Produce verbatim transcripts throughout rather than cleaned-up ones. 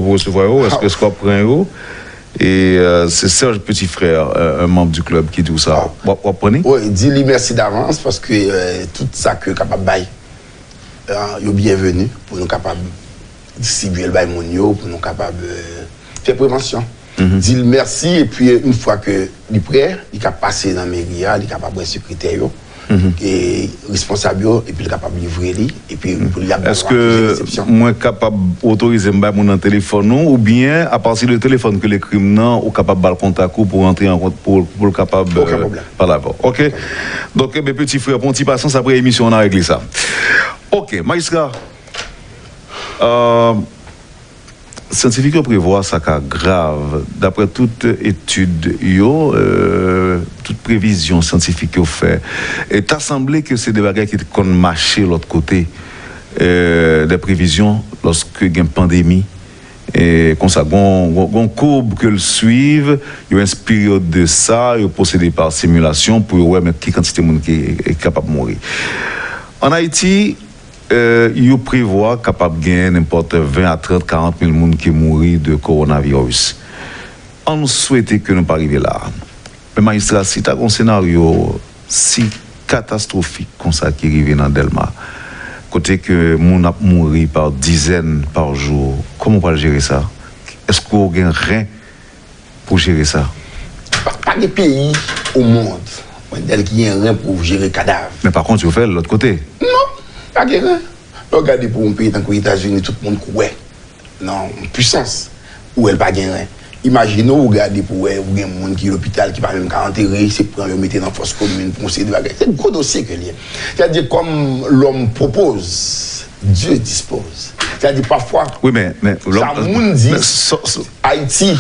Pou resevwa yo, èske w ap pran yo? E euh, se Serge Petit Frère, euh, un membre du club, ki di w sa. W ap w ap pran li? Wi, di li mèsi davans paske euh, tout sa ke kapab bay, euh, yo byenveni pou nou kapab distribye l bay moun yo, pou nou kapab euh, fè prevansyon. Di l mèsi, epi euh, yon fwa ke li prè, li ka pase nan meri a, li kapab wè sekretè yo, e responsab yo, epi l kapab livre li, epi pou li ap bay yon akize resepsyon. Èske mwen kapab otorize m bay moun nan telefòn ou, oubyen apati de telefòn ke l ekri m nan, ou kapab ba l kontak ou pou rantre an kont, pou, pou l kapab euh, pale avè w? Oke. Donk, enben, Petit Frère, pran yon ti pasyans, apre emisyon an, n a regle sa. Oke, majistra. Euh, Syantifik yo prevwa sa ka grav. Daprè tout etid yo, euh, tout previzyon syantifik yo fè, e ta sanble ke se de bagay ki te konn mache lòt kote, euh, de previzyon lòske gen pandemi, e konsa, gon, gon, gon koub ke l swiv, yo enspire yo de sa, yo pwosede pa similasyon pou yo wè men ki kantite moun ki, ki kapab mouri. Ann Ayiti, euh, yo prevwa kapab gen nenpòt ven a trant, karant mil moun ki mouri de kowonaviris. Ann swete ke nou pa rive la. Men majistra, si ta gen yon senaryo si katastwofik konsa ki rive nan Dèlma, kote ke moun ap mouri pa dizèn pa jou, kòman w pral jere sa? Èske w gen ren pou jere sa? Pa, pa gen peyi o mond, Wendèl, ki gen ren pou jere kadav. Men pa kont, yo fè l lòt kote. Non, pa gen ren. Lè w gade pou yon peyi tankou Etazini, tout moun kwè nan yon pisans, ou wè l pa gen ren. Imajine w, ou gade pou wè, ou gen moun ki lopital ki pa menm ka antere, se pran yo mete nan fòs komin pou yon seri de bagay. Se gwo dosye ke l ye. Sètadi, comme l'homme propose, Dieu dispose. Sètadi, pafwa, wi, men, men, sa moun di, men, so, so, Ayiti,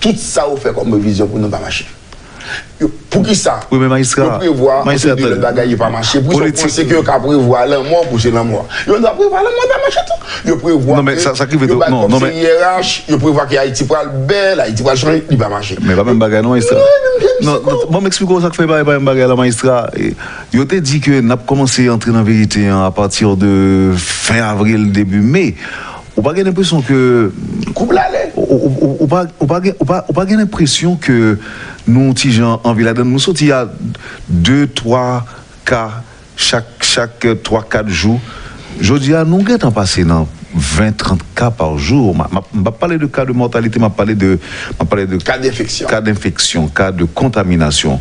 tout sa yo fè kòm revizyon pou nou pa mache. Yo, poukisa? Wi, men majistra, yo prevwa yon seri de lòt bagay, yo pa mache? Poukisa w panse ke yo ka prevwa lanmò pou se lanmò? Yo ta prevwa lanmò, pa mache tou. Yo prevwa ke yo bay kòb C I R H, yo prevwa ke Ayiti pral bèl, Ayiti pral chanje, li pa mache. Men pa menm bagay non, majistra. Non, non, ban m eksplike w sa k fè pa, pa menm bagay la, majistra. E, yo te di ke n ap kòmanse antre nan verite an apati de fen avril, debi me. Ou pa gen enpresyon ke koub la ale. Ou, ou, ou, ou pa, ou pa gen, ou pa, ou pa gen enpresyon ke nou ti jan anvi ladann? Nou soti a de, twa ka chak, chak twa, kat jou. Jodi a, nou gentan pase nan ven, trant ka pa jou. M a, m ap, m p ap pale de ka de mòtalite, m ap pale de, m ap pale de ka denfeksyon, ka denfeksyon, ka de kontaminasyon.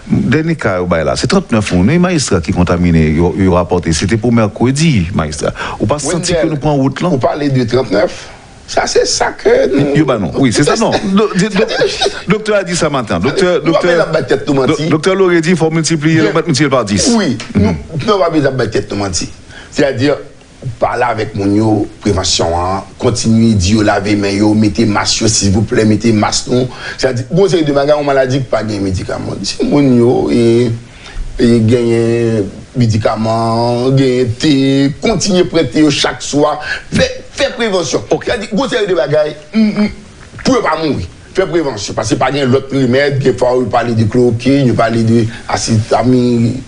Dènye ka yo bay la, se trannèf moun, wi, majistra, ki kontamine, yo, yo rapòte. Se te pou mèkredi, majistra. Ou pa santi ke nou pran wout lan? Ou pale de trannèf? Sa se sa ke nou... Yo ba nou. Wi, se sa, non. Do-, di-, do-, doktè a di sa maten. Doktè, nou pa doktè, bezwen ap bay tèt nou manti. Doktè Lauré di fò w miltipliye, nou mèt miltipliye pa dis. Wi, nou, nou pa bezwen ap bay tèt nou manti. Sètadi, pale avèk moun yo, prevansyon an, kontinye di yo lave men yo, mete mas yo, silvouplè, mete mas nou. Sètadi, gon seri de bagay, yon maladi ki pa gen medikaman. Di moun yo, e, e genyen medikaman, genyen te, kontinye pran te yo chak swa, fè, fè prevansyon. Sètadi, gon seri de bagay, m, m, pou yo pa mouri. Fè prevansyon, paske pa gen lòt remèd, gen fwa yo pale de klowokyin, yo pale de asetaminofen,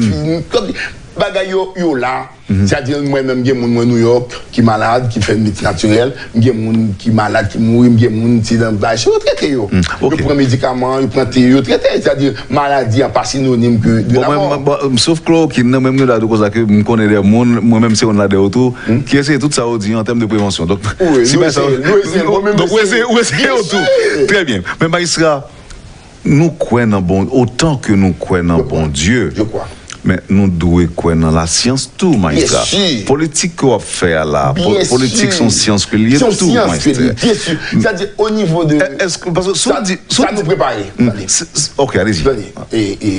nofèn, bagay yo, yo la. Sètadi, mwen menm, gen moun mwen Nouyòk ki malad, ki fè medsin natirèl, gen moun ki malad, ki mouri, gen moun se nan vay, yo trete yo. Yo pran medikaman, yo pran te, yo trete. Sètadi, maladi an pa sinonim ke de lanmò. Bon, mwen, mwen, bon, sof klowokyin nan, mwen, mwen la di konsa ke m konnen de moun, mwen menm se youn ladan yo tou, ki eseye tout sa yo di an tèm de prevansyon. Donk, si bagay sa, donk, ou eseye, ou eseye yo tou. Trè byen. Men majistra, nou kwè nan Bon, otan ke nou kwè nan Bondye, men nou dwe kwè nan lasyans tou, majistra. Politik ke w ap fè a la, po-, politik se yon syans ke l ye tou, majistra. Byen si. Sètadi, o nivo de... Èske, paske si w di, si w di, nou prepare. Oke, alezi. Tande, e, e,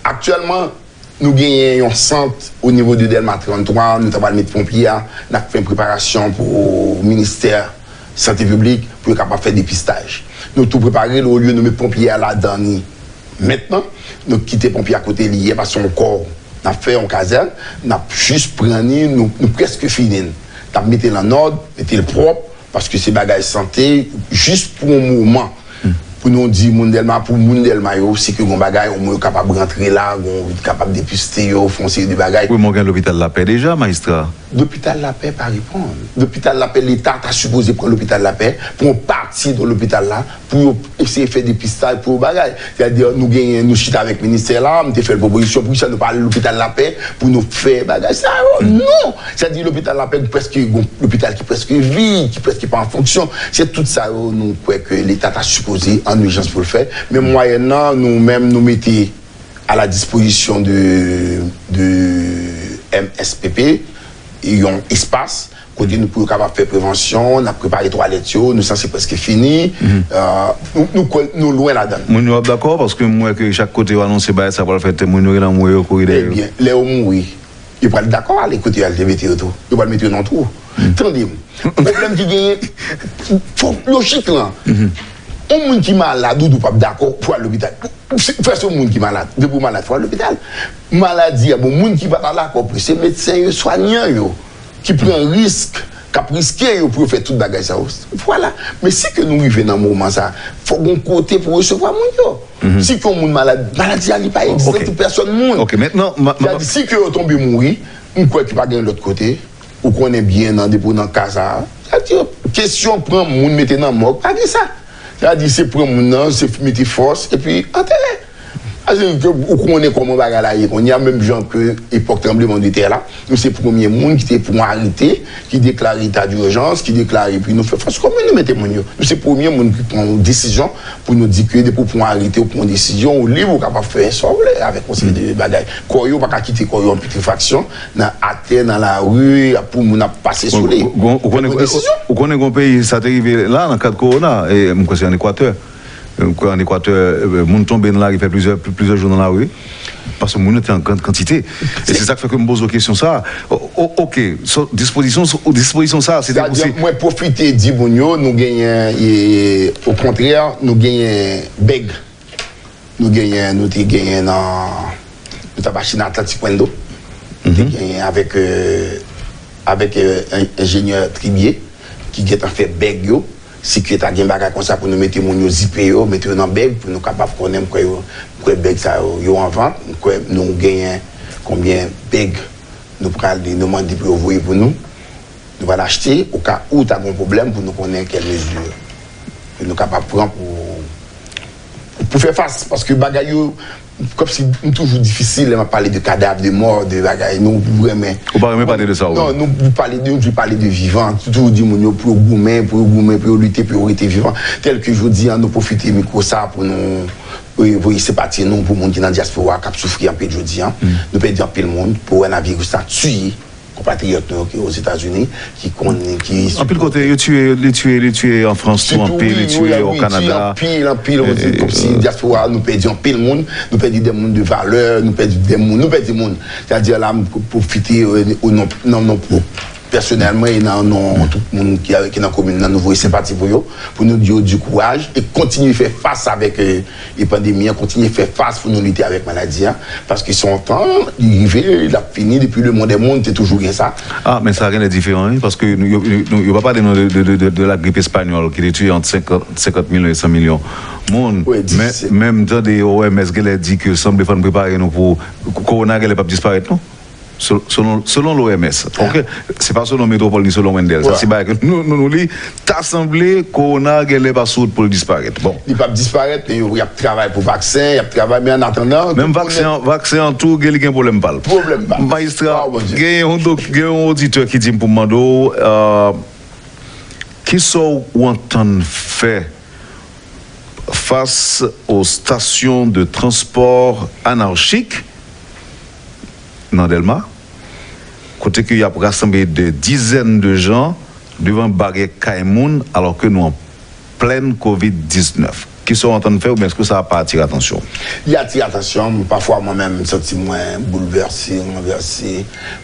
aktyèlman, nou genyen yon sant o nivo de Dèlma tranntwa, nou ta pral met ponpye a, n ap fè preparasyon pou ministè sante piblik pou yo kapab fè depistaj. Nou tou prepare l, olye nou met ponpye a ladan li mentnan, nou kite ponpye a kote li ye, paske yon kò, n ap fè yon kazèn, n ap jis pran li, nou, nou prèske fini l. N ap mete l annòd, mete l pwòp, paske se bagay sante, jis pou yon moman. Pou nou di moun Dèlma, pou moun Dèlma yo, si ke gon bagay, omwen yo kapab rantre la, gon kapab depiste yo, fè yon seri de bagay. Wi, men w gen lopital Lapè deja, majistra. Lopital Lapè pa reponn. Lopital Lapè, Leta ta sipoze pran lopital Lapè pou yon pati de lopital la, pou yo eseye fè depistaj, pou yo bagay. Sètadi, nou genyen, nou chita avèk ministè la, m te fè l pwopozisyon, poukisa nou pa al lopital Lapè pou nou fè bagay sa yo? Non! Sètadi, lopital Lapè prèske, gon lopital ki prèske vid, ki prèske pa an fonksyon. Se tout sa yo, nou kwè ke Leta ta sipoze an ijans pou l fè. Men mwayèn nan, nou menm, nou mete à la disposition de, de M S P P, yon espas kote nou pou yo kapab fè prevansyon, n ap prepare twalèt yo, nou sanse prèske fini. Euh, nou, nou kwè nou lwen ladan l. Moun yo ap dakò, paske m wè ke chak kote yo anonse bagay sa pral fèt, moun yo gen nan mwen yo kouri dèyè yo. Ebyen, lè yo mouri, yo pral dakò ale kote yo al te mete yo tou. Yo pral mete yo nan twou. Tande m. Pwoblèm ki genyen, fòk lojik lan. Yon moun ki malad, ou di w p ap dakò pou al lopital. Fè se yon moun ki malad. Depi w malad, fò w al lopital. Maladi a, bon, moun ki pa ta dakò pou se medsen yo, swanyan yo, ki pran risk, k ap riske yo pou yo fè tout bagay sa yo. Vwala. Men si ke nou rive nan moman sa, fòk gon kote pou resevwa moun yo. Si ke yon moun malad, maladi a li pa egzante pou pèsòn moun. Ok, mentnan, m a, m a, Sètadi, si ke yo tonbe mouri, m kwè ke pa gen lòt kote. Ou konnen byen nan depo nan ka sa a. Sètadi, kesyon pran moun mete nan mòg, pa gen sa. Sètadi, se pran moun nan, se mete fòs, epi antere. Paske ou konnen kòman bagay la ye kounye a, menm jan ke epòk tranbleman de tè la, nou se premye moun ki te pran arete, ki deklare eta dijans, ki deklare, epi nou fè fòs komin, nou mete moun yo. Nou se premye moun ki pran yon desizyon pou nou di ke depi w pran arete, w pran desizyon, ou lib, ou kapab fè sa w vle avèk yon seri de bagay. Kò yo, pa ka kite kò yo an pitrifasyon, nan atè, nan lari, pou moun ap pase sou li. Ou, ou, ou konnen, Fè pran desizyon. Ou konnen gon peyi, sa te rive la, nan kad kowona, e, m kwè se an Ekwatè. M kwè an Ekwatè, e, moun tonbe nan lari, fè plizyè, plizyè jou nan lari. Paske moun yo te an gran kantite. E se sa k fè ke m poze w kesyon sa a. O, o, ok, so, dispozisyon, so, dispozisyon sa a, se te pou Sètadi, se mwen pwofite di moun yo, nou genyen, e, okontrè, nou genyen bèg. Nou genyen, nou te genyen nan, nou t ap achte nan Atlantic Window. Nou te genyen avèk, e, avèk, e, en-, enjenyè Tribie, ki gentan fè bèg yo. Si ke ta gen bagay konsa pou nou mete moun yo zipe yo, mete yo nan bèg, pou nou kapab konnen, m kwè yo, m kwè bèg sa yo, yo an vant, m kwè nou genyen konbyen bèg nou pral, nou mande pou yo voye pou nou. Nou pral achte, oka ou ta gen yon pwoblèm pou nou konnen kèl mezi ke nou kapab pran pou, pou fè fas. Paske bagay yo, kòmsi m toujou difisil lè m ap pale de kadav, de mò, de bagay. Nou renmen Ou pa renmen pale de sa, ou? Non, nou pale de, nou pale de vivan. Toujou di moun yo pou yo goumen, pou yo goumen, pou yo lite, pou yo rete vivan. Tèl ke jodi a, nou pwofite mikwo sa pou nou, e, voye senpati nou pou moun ki nan dyaspora k ap soufri anpil jodi a. Nou pèdi anpil moun, kowonaviris la tiye konpatriyòt nou yo ki Ozetazini, ki konn, ki Anpil kote, yo tiye, li tiye, li tiye an Frans tou, Sitou, anpil, wi, li wi, tiye wi, o wi, tiye Kanada. Anpil, anpil, on dirait kòmsi dyaspora, nou pèdi anpil moun, nou pèdi de moun de valè, nou pèdi de moun, nou pèdi moun. Sètadi la, m pwofite, e, o non, nan non pwòp, pèsonèlman, e nan non tout moun ki, ki nan komin nan, nou voye senpati pou yo, pou nou di yo di kouraj e kontinye fè fas avèk, e, e pandemi an, kontinye fè fas pou nou lite avèk maladi a, paske se yon tan, li rive, l ap fini, depi le monde est monde, te toujou gen sa. Ah, men sa genlè diferan, wi, paske nou, yo, yo, nou, yo pa pale nou de, de, de, de, de la gripe espanyòl ki te tiye ant senkant, senkant milyon e san milyon moun. Wi, men, difisil. Men m tande O M S genlè di ke sanble fò n prepare nou pou, kowona genlè p ap disparèt, non? Sel-, selon, selon l'O M S, ok? Se pa selon Metropole ni selon Wendell. Sa se bagay ke nou, nou, nou li, ta sanble kowona genlè pa sou wout pou l disparèt. Bon. Li p ap disparèt, men yo, y ap travay pou vaksen, y ap travay, men an atandan, Menm vaksen an, vaksen an tou, gen, li gen pwoblèm pa l. Pwoblèm pa l. Majistra, gen yon dok-, gen yon oditè ki di m pou m mande w, euh, kisa w antann fè face aux stations de transport anarchiques nan Dèlma, kote ke y ap rasanble de dizèn de jan devan baryè kay moun, alò ke nou an plèn kovid diznèf. Kisa w antann fè, oubyen èske sa pa atire atansyon w? Li atire atansyon m. Pafwa, mwen menm, m santi mwen boulvèse, ranvèse.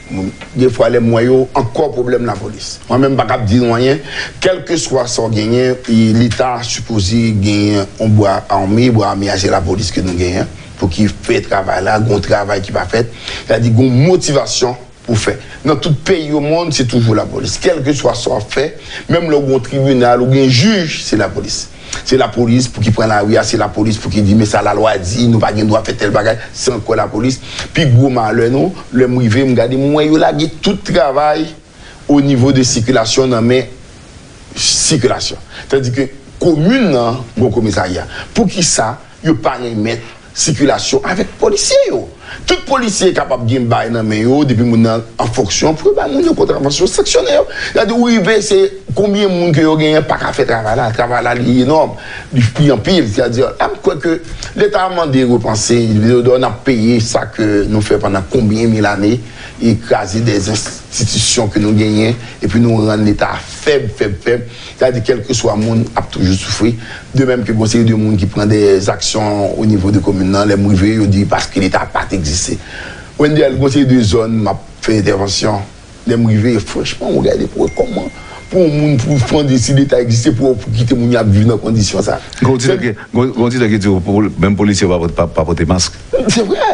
Mwen, defwa, lè m wè yo, ankò pwoblèm lapolis. Mwen menm, m pa kab di nou anyen. Kèlkeswa sa w genyen, e, Leta sipoze genyen yon bra ame. Bra ame a, se lapolis ke nou genyen pou ki fè travay la, gon travay ki pa fèt. Sètadi, gon motivasyon pou fè. Nan tout peyi o mond, se toujou lapolis. Kèlkeswa sa w ap fè, menm lè w gon tribinal, ou gen jij, se lapolis. Se lapolis pou ki pran lari a, se lapolis pou ki di, men sa lalwa di, nou pa gen dwa fè tèl bagay, se ankò lapolis. Pi gwo malè nou, lè m rive, m gade, m wè yo lage tout travay o nivo de sikilasyon nan men sikilasyon. Tandike komin nan gon komisarya. Poukisa yo pa remèt sikilasyon avèk polisye yo? Tout polisye kapab gen bay nan men yo, depi moun nan an fonksyon, pou yo bay moun yo kontravansyon, sanksyone yo. Gade, ou rive, se konbyen moun ke yo genyen pa ka fè travay la. Travay la, li enòm, li, li anpil. Sètadi, la, m kwè ke Leta a mande repanse, yo di n ap peye sa ke nou fè pandan konbyen mil ane, e kraze de enstitisyon ke nou genyen, epi nou rann Leta a fèb, fèb, fèb. Sètadi, kèlkeswa moun ap toujou soufri. De menm ke gon seri de moun ki pran de aksyon o nivo de komin nan, lè m rive, yo di paske Leta a pa t egziste. Wendell, gon seri de zòn m ap fè entèvansyon. Lè m rive, franchman, mwen gade pou wè kòman pou yon moun, pou fande si Leta egziste, pou, pou kite moun y ap viv nan kondisyon sa. Gon oditè ki, gon, gon oditè ki di w, pou, menm polisye yo pa, pa, pa pote mask. Se vre.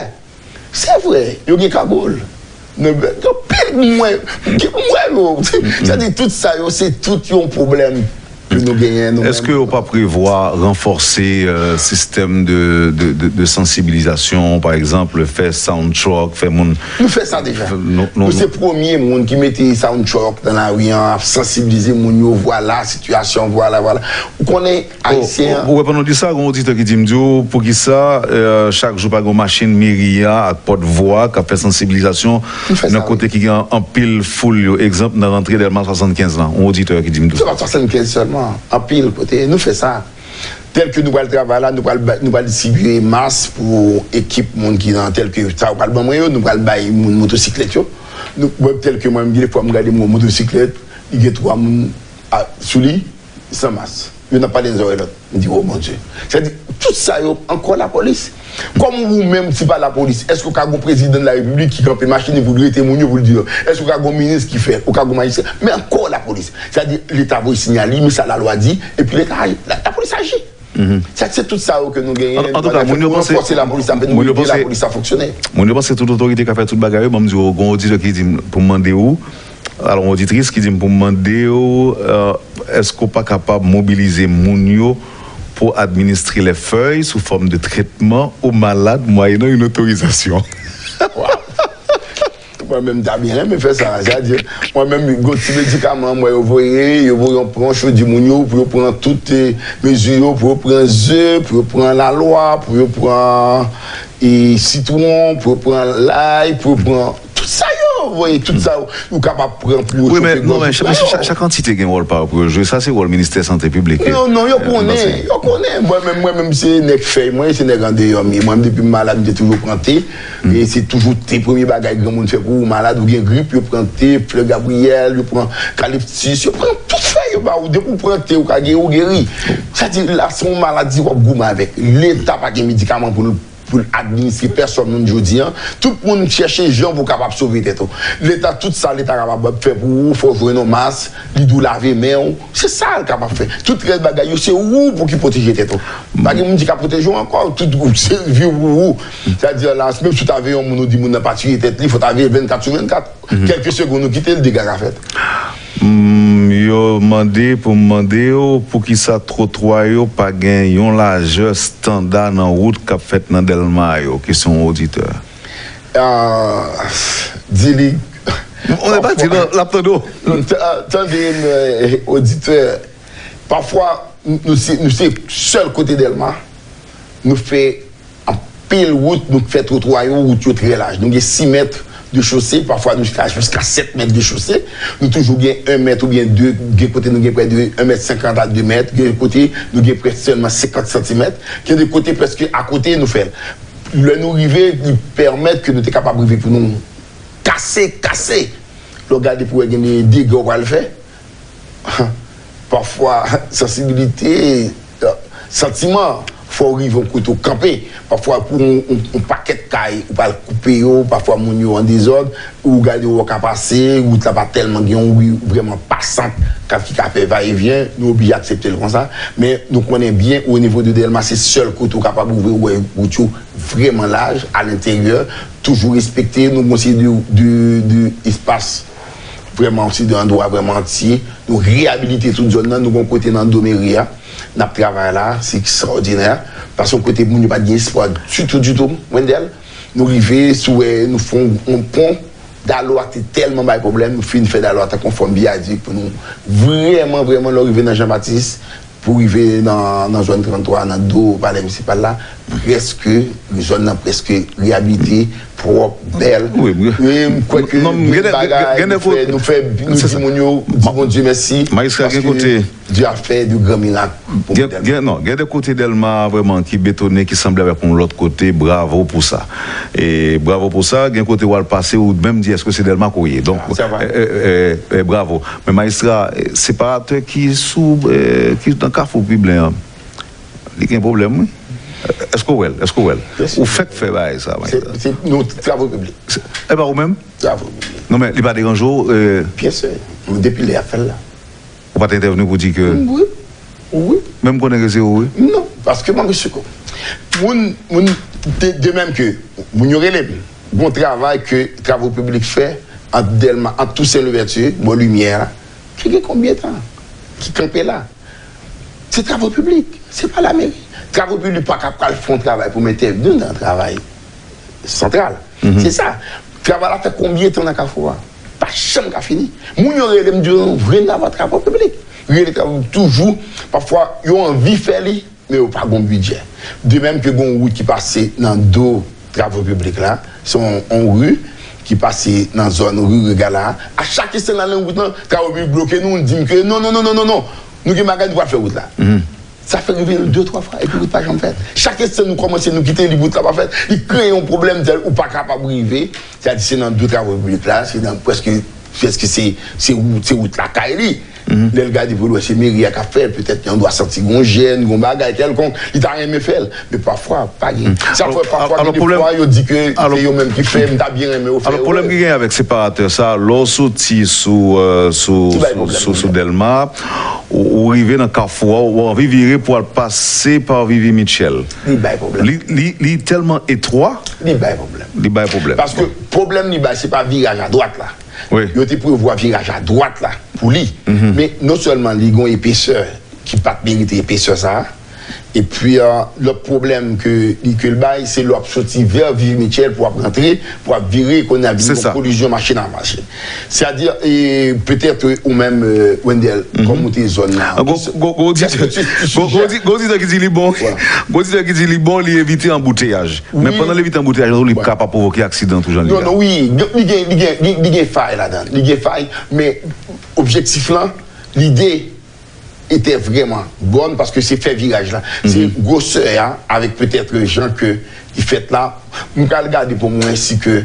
Se vre, yo gen kagoul. Nan, gen anpil mwen, gen mwen yo. Sètadi tout sa yo, se tout yon pwoblèm ke nou genyen nou menm. Èske yo pa prevwa ranfòse, euh, sistèm de, de, de, de sansibilizasyon, pa egzanp, fè sound truck, fè moun... Nou fè sa deja. Nou se premye moun ki mete sound truck nan lari an, ap sansibilize moun yo, vwala sitiyasyon, vwala, vwala. Ou konnen, Ayisyen an. Ou wè, pandan w di sa, gon oditè ki di m, di w, poukisa, euh, chak jou pa gen yon machin meri a ak pòtvwa k ap fè sansibilizasyon nan kote ki gen anpil foul yo? Egzanp, nan rantre Dèlma swasannkenz lan, yon oditè ki di m tou. Se pa swasannkenz sèlman, anpil kote, nou fè sa. Tèl ke nou pral travay la, nou pral bay, nou pral distribye mas pou ekip moun ki nan, tèl ke sa yo pral ban mwen yo, nou pral bay moun motosiklèt yo. Nou, mwen, tèl ke mwen, m gen fwa m gade moun motosiklèt, li gen twa moun a, sou li, san mas. Yo n ap pale nan zòrèy lòt. M di, o Bondye. Sètadi, tout sa yo ankò lapolis. Kòm ou menm, si pa lapolis, èske w ka gon prezidan de la repiblik ki kanpe machin li pou l rete moun yo, pou l di yo? Èske w ka gon minis ki fè? Ou ka gon majistra? Men ankò lapolis. Sètadi, Leta voye sinyal li, men sa lalwa di, epi Leta aji. La, lapolis aji. Sa, se tout sa yo ke nou genyen. An, antouka, moun yo panse, ranfòse lapolis la, fè nou ede lapolis la fonksyone. Moun yo panse tout otorite ka fè tout bagay yo, ban m di w, gon oditè ki di m pou m mande w, alò, yon oditris ki di m pou m mande w, euh, èske w pa kapab mobilize moun yo pou administre lè fèy sou fòm de trètman o malad mwayenan yon otorizasyon? Mwen menm, m ta byen renmen fè sa. Sètadi, mwen menm, gon ti medikaman, mwen, yo voye, yo voye yon pranch, yo di moun yo pou yo pran tout, eh, mezi yo, pou yo pran ze, pou yo pran lalwa, pou yo pran, eh, sitwon, pou yo pran lay, pou yo pran tout sa yo voye, tout sa yo kapab pran pou yo chofe gòj yo. Wi, men, non, men chak, chak, chak antite gen wòl pa yo pou yo jwe. Sa se wòl ministè sante piblik. Non, non, yo konnen, yo konnen. Mwen menm, mwen menm, se nèg fèy mwen, se nèg andeyò m ye. Mwen menm, depi m malad, m te toujou pran te. E se toujou te premye bagay granmoun fè pou ou. Malad, ou gen grip, yo pran te, flè gabriyèl, yo pran kaliptis, yo pran tout fèy yo ba ou. Depi ou pran te, ou ka geri, ou geri. Sa di, la, se yon maladi w ap goumen avèk. Leta pa gen medikaman pou l, pou l administre pèsòn moun jodi an. Tout moun chèche jan pou kapab sove tèt ou. Leta, tout sa Leta kapab fè pou ou, fò w jwenn yon mas, li di w lave men w. Se sa l kapab fè. Tout rès bagay yo, se ou pou ki pwoteje tèt ou. Pa gen moun ki ka pwoteje w ankò. Tout ou, se vi ou, ou. Sètadi la, menm si w ta veye yon moun, ou di moun nan pa tiye tèt li, fò w ta veye vennkat sou vennkat. Kèlke segonn ou kite l, dega ka fèt. Hmm, yo mande pou m mande w, poukisa twotwa yo pa gen yon lajè estanda nan wout k ap fèt nan Dèlma yo? Kesyon yon oditè. Ah, di li. Mwen pa di non, l ap tande w. Non, ta-, tande, eh, oditè. Pafwa, nou se, nou se sèl kote Dèlma, nou fè anpil wout, nou fè twotwa yo, wout yo trè laj. Nou gen sis mèt de chose, pafwa nou ka jiska sèt mèt de chose. Nou toujou gen en mèt oubyen de, gen kote nou gen prè de en mèt senkant a de mèt, gen kote nou gen prè sèlman senkant santimèt, gen de kote prèske akote nou fè l. Lè nou rive, li pèmèt ke nou te kapab rive pou nou kase, kase. Lè w gade pou wè gen de dega w pral fè. Pafwa, sansibilite, santiman, fò w rive yon kote w kanpe. Pafwa, pou yon, yon, yon pakèt kay, ou pral koupe yo, pafwa moun yo an dezòd, ou gade w ka pase, wout la pa tèlman gen yon ri vrèman pasant k ap, ki ka fè vayevyen, nou oblije aksepte l konsa. Men nou konnen byen, o nivo de Dèlma, se sèl kote w kapab ouvri, w wè wout yo vrèman laj, a lenteryè, toujou respekte, nou gon seri de, de, de espas vrèman, se de andwa vrèman antye, Nou reyabilite tout zòn nan, nou gen yon kote nan do meri a, n ap travay la, se ekstraòdinè, paske yon kote moun yo pa t gen espwa ditou, ditou, Wendell. Nou rive, si w wè, nou fè yon, yon pon, dalo a te tèlman bay pwoblèm, nou fin fè dalo a tankou yon fòm vyadik pou nou vrèman, vrèman, lè w rive nan Jan Batis, pou rive nan, nan zòn tranntwa, nan do palè minisipal la, prèske, zòn nan prèske reyabilite, pwòp, bèl. Wi, wi. E m kwè ke nou fè, nou fè, nou di moun yo, di Bondye mèsi, paske Dye a fè de gran mirak pou Dèlma. Gen, non, gen de kote Dèlma vrèman ki betone, ki sanble avèk yon lòt kote, bravo pou sa. E bravo pou sa, gen kote w al pase, ou menm di, èske se Dèlma ke w ye? Donk, e, e, e, e, bravo. Men majistra, e, separatè ki sou, e, ki nan Kafou Piblen an, li gen pwoblèm, wi. Èske w wè l? Èske w wè l? Ou fèk fè bagay sa, majistra. Se, se, nou, travo piblik. E pa ou menm? Travo piblik. Non, men li pa deranje w, e? Byen si. Depi lè y ap fè l la. Ou pa t entèvni pou di ke... Wi, wi. Men m konnen ke se ou, wi. Non, paske mwen, mesye ko. Moun, moun, de, de menm ke moun yo rele m, gon travay ke travo piblik fè ant Dèlma, ant Tousen Louvèti, bò limyè a, ki gen konbyen tan ki kanpe la? Se travo piblik, se pa lameri. Travo piblik pa ka pral fè yon travay pou m entèvni nan travay santral. Se sa. Travay la fè konbyen tan nan kafou a? Pa janm ka fini. Moun yo rele m di yo vin nan travo piblik. Rele travo piblik toujou. Pafwa, yo anvi fè li, men yo pa gon bidjè. De menm ke gon wout ki pase nan do travo piblik la, se yon, yon ri ki pase nan zòn ri Regala a. A chak estan nan wout lan, travo piblik bloke nou, di m ke non, non, non, non, non, non. Nou gen bagay, nou pral fè wout la. Sa fè rive l de, twa fwa, epi wout pa janm fèt. Chak estan nou kòmanse, nou kite li, wout la pa fèt. Li kreye yon pwoblèm tèl ou pa kapab rive. Sètadi se nan do travo piblik la, se nan prèske, prèske se, se wout, se wout lakay li. Lè l gade pou l wè se meri a k ap fè l, petèt yon dwa santi gon jèn, gon bagay kèlkonk, li ta renmen fè l. Men pafwa, pa gen. Sa fè pafwa gen de fwa yo di ke se yo menm ki fè, m ta byen renmen yo fè yo. Alò, pwoblèm ki genyen avèk separatè sa, lè w soti sou, e, sou, sou, sou, sou Dèlma, ou, ou rive nan kafou a, ou anvi vire pou al pase pa Vivi Mitchell. Li bay pwoblèm. Li, li, li tèlman etwa. Li bay pwoblèm. Li bay pwoblèm. Paske pwoblèm li bay, se pa viraj adwat la. Wi. Yo te prevwa viraj adwat la pou li. Men non sèlman li gon epesè ki pa t merite epesè sa a, epi, e, lòt pwoblèm ke li, ke l bay, se lè w ap soti vè Vivi Mitchell pou w ap rantre, pou w ap vire, kounye a vin gon kolizyon machin ak machin. Sètadi, e, petèt, e, ou menm, e, Wendell, kòm ou te zòn nan. Gon, gon, gon oditè, gon, gon odi-, gon oditè ki di li bon. Gon oditè ki di li bon, li evite anbouteyaj. Men pandan l evite anbouteyaj la tou, li kapab pwovoke aksidan tou jan li la. Non, non, wi, li gen, li gen, li, li gen fay ladan l. Li gen fay, men objektif lan, lide etè vrèman bòn, paske se fè viraj la. Se gwosè a, avèk petèt jan ke li fèt la. M pral gade pou m wè si ke,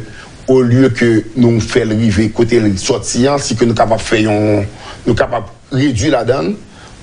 olye ke nou fè l rive kote l sòti an, si ke nou kapab fè yon, nou kapab redui ladan l,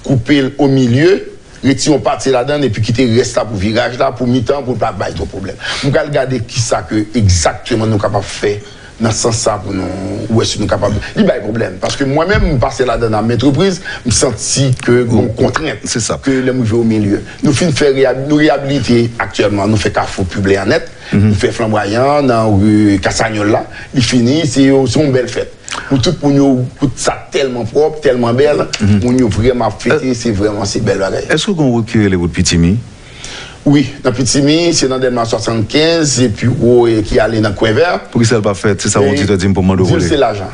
koupe l o milye, retire yon pati ladan l, epi kite rès la pou viraj la, pou mitan, pou l pa bay twòp pwoblèm. M pral gade kisa ke egzakteman nou kapab fè nan sans sa pou nou wè si nou kapab. Li bay pwoblèm. Paske mwen menm, m pase ladan l a maintes reprises, m santi ke gon kontrent. Se sa. Ke lè m rive o milye. Nou fin fè reyab-, nou reyabilite aktyèlman, nou fè kafou Piblen an nèt, nou fè Flanbwayan nan ri Kasanyòl la, li fini, se yo, se yon bèl fèt. Pou tout moun yo, tout sa tèlman pwòp, tèlman bèl, moun yo vrèman ap fete, se vrèman, se bèl bagay. Èske gon wout ki rele wout Pitimi? Wi, nan Pitimi, se nan Dèlma swasannkenz, se pi wo, e, ki ale nan Kwen Vè. Poukisa l pa fèt? Se sa yon oditè di m pou m mande w pou li. Di l se lajan.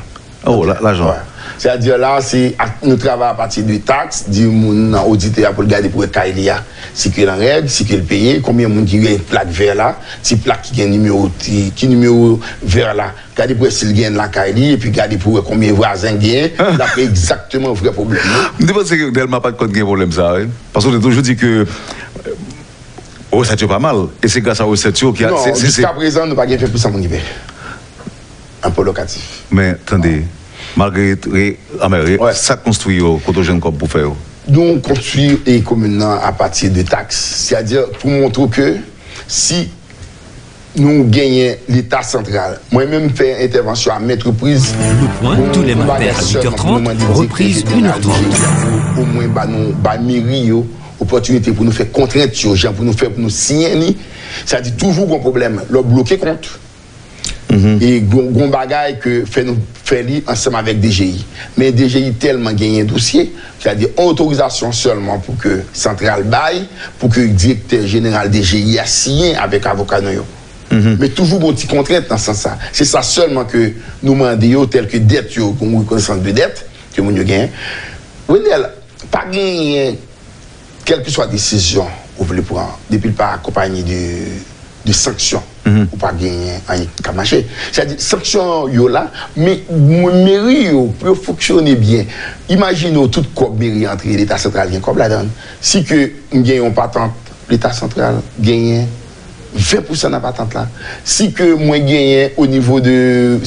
Oh, la-, lajan. Wè. Sètadi la, se ak, nou travay apati de taks, di moun nan oditè a pou l gade pou wè kay li a, si ke l an règ, si ke l peye, konbyen moun ki gen plak vè la, ti plak ki gen nimewo, ti, ki nimewo vè la, gade pou wè si l gen lakay li, epi gade pou wè konbyen vwazen l genyen, l ap wè egzakteman vrè pwoblèm nan. M te panse ke Dèlma pa t konn gen pwoblèm sa, wi. Paske w te toujou di ke, e, resèt yo pa mal. E se gras a resèt yo ki a... Non, se, se, se jiskaprezan, nou pa gen ven pou san moun ki peye. Anpil lokatif. Men, tande, malgre re-, anben, re-, sa k konstwi yo, kote w jwenn kòb pou fè yo? Nou konstwi, e, komin nan apati de taks. Sètadi, pou montre ke si nou genyen Leta santral. Mwen menm m fè entèvansyon a maintes reprises. Le Point, tous les matins à huit heures trente, reprise une heure trente. Omwen ba nou, ba meri yo opòtinite pou nou fè kontrent yo, jan pou nou fè pou nou siyen li. Sa di toujou gon pwoblèm. Lè w bloke kont, E gon, gon bagay ke fè nou fè li ansanm avèk D G I. Men D G I tèlman genyen dosye, sètadi otorizasyon sèlman pou ke santral bay, pou ke direktè jeneral D G I a siyen avèk avoka nou yo. Men toujou gon ti kontrent nan sans sa. Se sa sèlman ke nou mande yo, tèlke dèt yo, gon rekonesans de dèt ke moun yo genyen. Wendèl, pa genyen kèlkeswa desizyon ou vle pran, depi l pa akonpaye de, de sanksyon, ou pa genyen anyen k ap mache. Sètadi, sanksyon yo la, men mwen, meri yo, pou yo fonksyone byen, imajine w tout kòb meri antre, Leta santral gen kòb ladan l. Si ke m gen yon patant, Leta santral genyen ven pousan nan patant la. Si ke mwen genyen o nivo de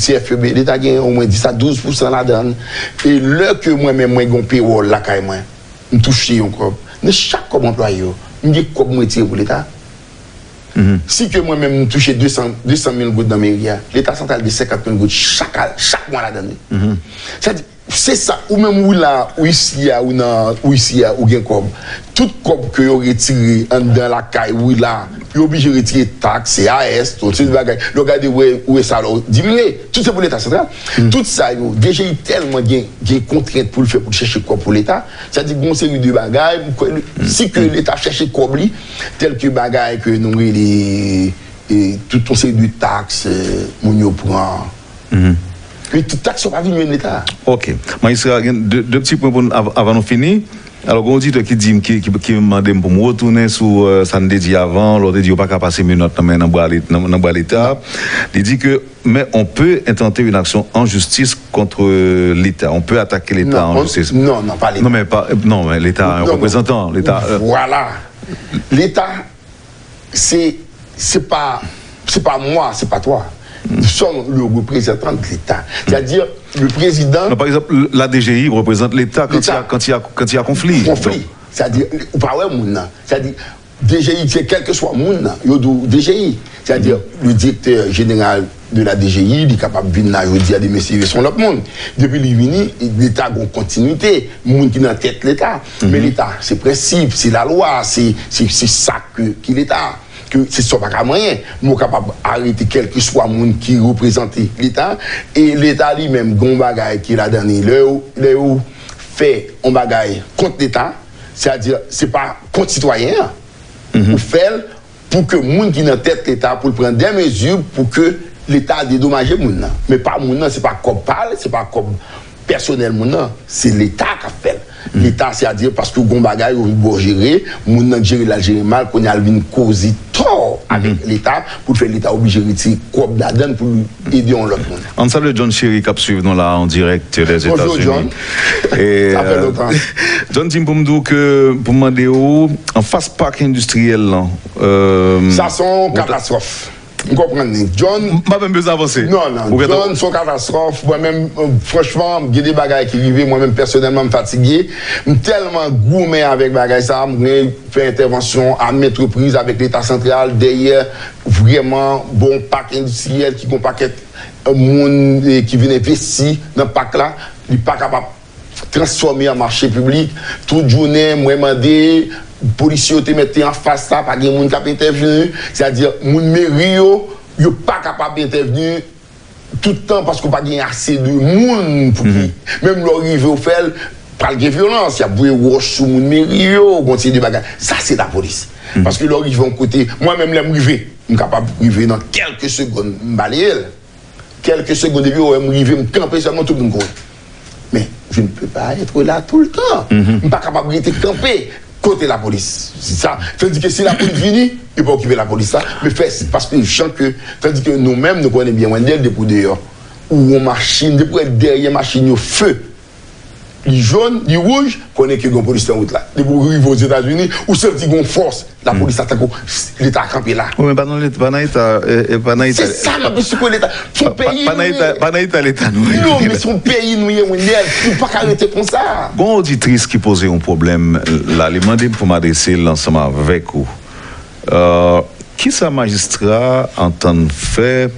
C F E B, Leta genyen omwen dis a douz pousan ladan l. E lè ke mwen menm mwen gen yon pewòl lakay mwen, m touche yon kòb. Nan chak kòb anplwaye yo, m gen kòb mwen retire pou Leta. Si ke mwen menm m touche de san, de san mil goud nan meri a, Leta santral gen senkant mil goud chak, chak mwa ladan l, wi. Sètadi, se sa, ou menm ou la, ou isi a, ou nan, ou isi a, ou gen kòb. Tout kòb ke yo retire anndan lakay ou la, yo oblije retire taks, C A S, tout se bagay. Lè w gade, ou wè, ou wè sa la diminye. Tout se pou Leta santral. Tout sa yo, D G I tèlman gen, gen kontrent pou l fè pou l chèche kòb pou Leta. Sètadi, gon seri de bagay, m kwè, si ke Leta chèche kòb li, tèlke bagay ke nou rele, e, tout yon seri de taks, e, moun yo pran. Men tout taks yo pa vin jwenn Leta. Ok. Majistra, gen de, de ti pwen pou n, av-, avan nou fini. Alò, gen oditè ki di m, ki, ki, ki mande m pou m retounen sou, euh, sa n te di avan, lè w te di yo pa ka pase menòt nan men, nan bra Let-, nan, nan bra Leta. Li di ke, mais on peut intenter une action en justice contre l'État. On peut attaquer l'État en justice. Non, non, pa Leta. Non, men pa, non, men Leta, un représentant, Leta, euh, Vwala. Leta, se, se pa, se pa mwa, se pa twa. Nous sommes le représentant de l'État. C'est-à-dire, le président. Non, par exemple, la D G I représente l'État quand il y a, quand il y a, quand il y a conflit. Konfli. Sètadi, ou pa wè moun nan. Sètadi, D G I, se kèlkeswa moun nan, yo di w D G I. Sètadi, le directeur général de la D G I, li kapab vin la jodi a, demen se yon lòt moun. Depi li vini, Leta gon kontinite, moun ki nan tèt Leta. Men Leta, se prensip, se lalwa, se, se, se sa ke, ki Leta. Ke se sa w pa ka manyen. Men w kapab arete kèlkeswa moun ki reprezante Leta. E Leta li menm, gen yon bagay ki ladan li. Lè yo, lè yo fè yon bagay kont Leta, sètadi, se pa kont sitwayen an. Ou fè l pou ke moun ki nan tèt Leta, pou l pran de mezi pou ke Leta dedomaje moun nan. Men pa moun nan, se pa kòb pa l, se pa kòb pèsonèl moun nan, se Leta k ap fè l. Leta, sètadi, paske gon bagay, ou bon jere, moun nan k jere l al jere mal, kounye a l vin koze tò avèk Leta, pou l fè Leta oblije retire kòb ladan l pou l ede yon lòt moun. Ann salye John Chéry k ap swiv nou la an dirèk dè Etazini. Bonjou, John. E, sa fè lontan. John di m pou m di w ke, pou m mande w, anfas pak endistriyèl lan, euh, sa se yon katastwòf. M konprann li. John. M pa menm bezwen avanse. Non, non. John, se yon katastwòf. Mwen menm, euh, franchman, gen de bagay ki rive. Mwen menm, pèsonèlman, m fatige. M tèlman goumen avèk bagay sa a. M gen fè entèvansyon a maintes reprises avèk Leta santral dèyè vrèman bon pak endistriyèl ki gon pakèt, euh, moun, eh, ki vin envesti nan pak la. Li pa kapab transfòme an mache piblik. Tout jounen, mwen mande, polisye yo te mete anfas la, pa gen moun k ap entèvni. Sètadi, moun meri yo, yo pa kapab entèvni tout tan paske pa gen ase de moun pou ki. Menm lè w rive w fè l, pral gen vyolans, y ap voye wòch sou moun meri yo, gon seri de bagay. Sa se lapolis. Paske lè w rive yon kote, mwen menm lè m rive, m kapab rive nan kèlke segonn, m baleye l. Kèlke segonn, depi yo wè m rive, m kanpe sèlman, tout moun kouri. Men, je ne peux pas être là tout le temps. M pa kapab rete kanpe kote lapolis. Sa, tandis ke si lapolis vini, yo pa okipe lapolis la, men fè, paske jan ke, tandis ke nou menm, nou konnen byen, Wendell, depi w deyò, ou yon machin, depi w wè dèyè machin yo, fe, li jòn, li wouj, konnen ke gen yon polis nan wout la. Depi w rive Ozetazini, ou santi gen yon fòs, lapolis la tankou Leta kanpe la. Wi, men pa nan Leta, pa nan Eta, e, e, pa nan Eta. Se sa m ap esplike Leta. Se yon peyi nou ye. Pa nan Eta, pa nan Eta Leta nou ye. Non, men se yon peyi nou ye, Wendell. Nou pa ka rete konsa. Gon oditris ki poze yon pwoblèm la, li mande m pou m adrese l ansanm avèk ou. Euh, kisa majistra antann fè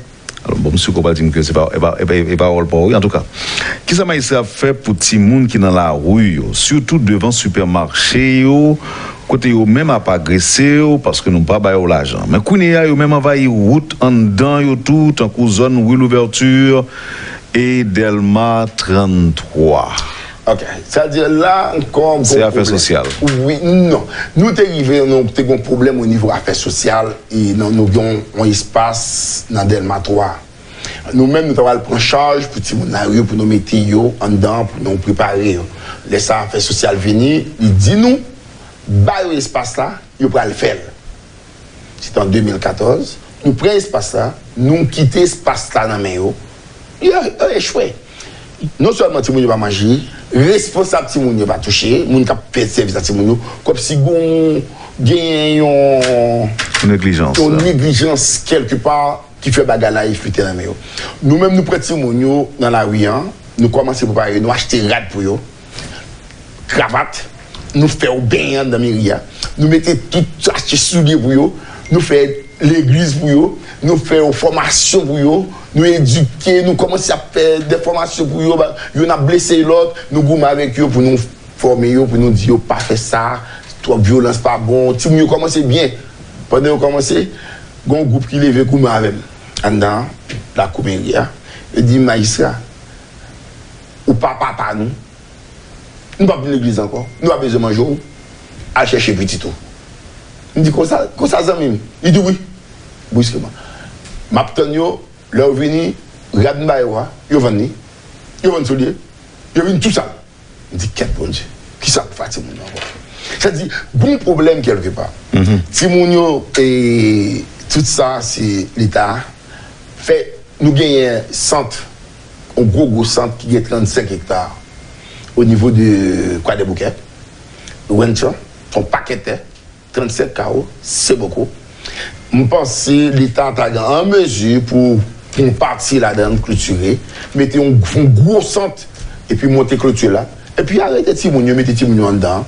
Alò, bon, m si w pral di m ke se pa, e pa, e pa, e pawòl pa w, wi, antouka. Kisa majistra ap fè pou timoun ki nan lari yo, sitou devan sipèmache yo, kote yo menm ap agrese w paske nou pa ba yo lajan. Men kounye a, yo menm anvayi wout anndan yo tou, tankou zòn Rue Louverture e Dèlma tranntwa. Ok. Sa di la ankò. Se afè sosyal. Wi, non. Nou te rive, nou te gen yon pwoblèm o nivo afè sosyal e nou gen yon espas nan Dèlma twa. Nou menm, nou ta pral pran chaj pou timoun lari yo, pou nou mete yo anndan, pou nou prepare yo. Lè sa afè sosyal vini, li di nou, ba yo espas la, yo pral fè l. Se te an de mil katòz, nou pran espas la, nou kite espas la nan men yo. Yo, yo echwe. Non sèlman timoun yo pa manje, responsab timoun yo pa touche, moun k ap fè sèvis a timoun yo, kòmsi gen yon, genyen yon Neglijans. yon neglijans kèlkepa ki fè bagay la eflite nan men yo. Nou menm, nou pran timoun yo nan lari a, nou kòmanse prepare yo, nou achte rad pou yo, kravat, nou fè yo benyen anndan meri a, nou mete tout, achte soulye pou yo, nou fè legliz pou yo, nou fè yo fòmasyon pou yo, nou edike, nou kòmanse ap fè de fòmasyon pou yo, youn ap blese lòt, nou goumen avèk yo pou nou fòme yo, pou nou di yo pa fè sa, twòp vyolans pa bon. Timoun yo kòmanse byen. Pandan yo kòmanse, gen yon gwoup ki leve goumen avè m anndan lakou meri a. Yo di m, majistra, ou pa papa nou. Nou p ap vin legliz ankò. Nou pa bezwen manje w. Al chèche pitit ou. M di, konsa, konsa zanmi m? Li di wi. Briskeman. M ap tann yo, lè yo vini, rad m ba yo a, yo vann li. Yo vann soulye. Yo vin tou sal. M di, kèt Bondye, kisa k fè timoun yo ankò? Sa di, gon pwoblèm kèlkepa. Timoun yo, e, tout sa, se Leta. Fè, nou genyen sant, yon gwo, gwo sant ki gen trannsenk ekta o nivo de Kwadèboukè. Ranch lan, se yon pakèt tè, trannsenk kawo, se bokou. M panse Leta ta gen an mezi pou, pou yon pati ladan l klotire, mete yon, yon gwo sant, epi monte kloti la, epi arete timoun yo, mete timoun yo anndan.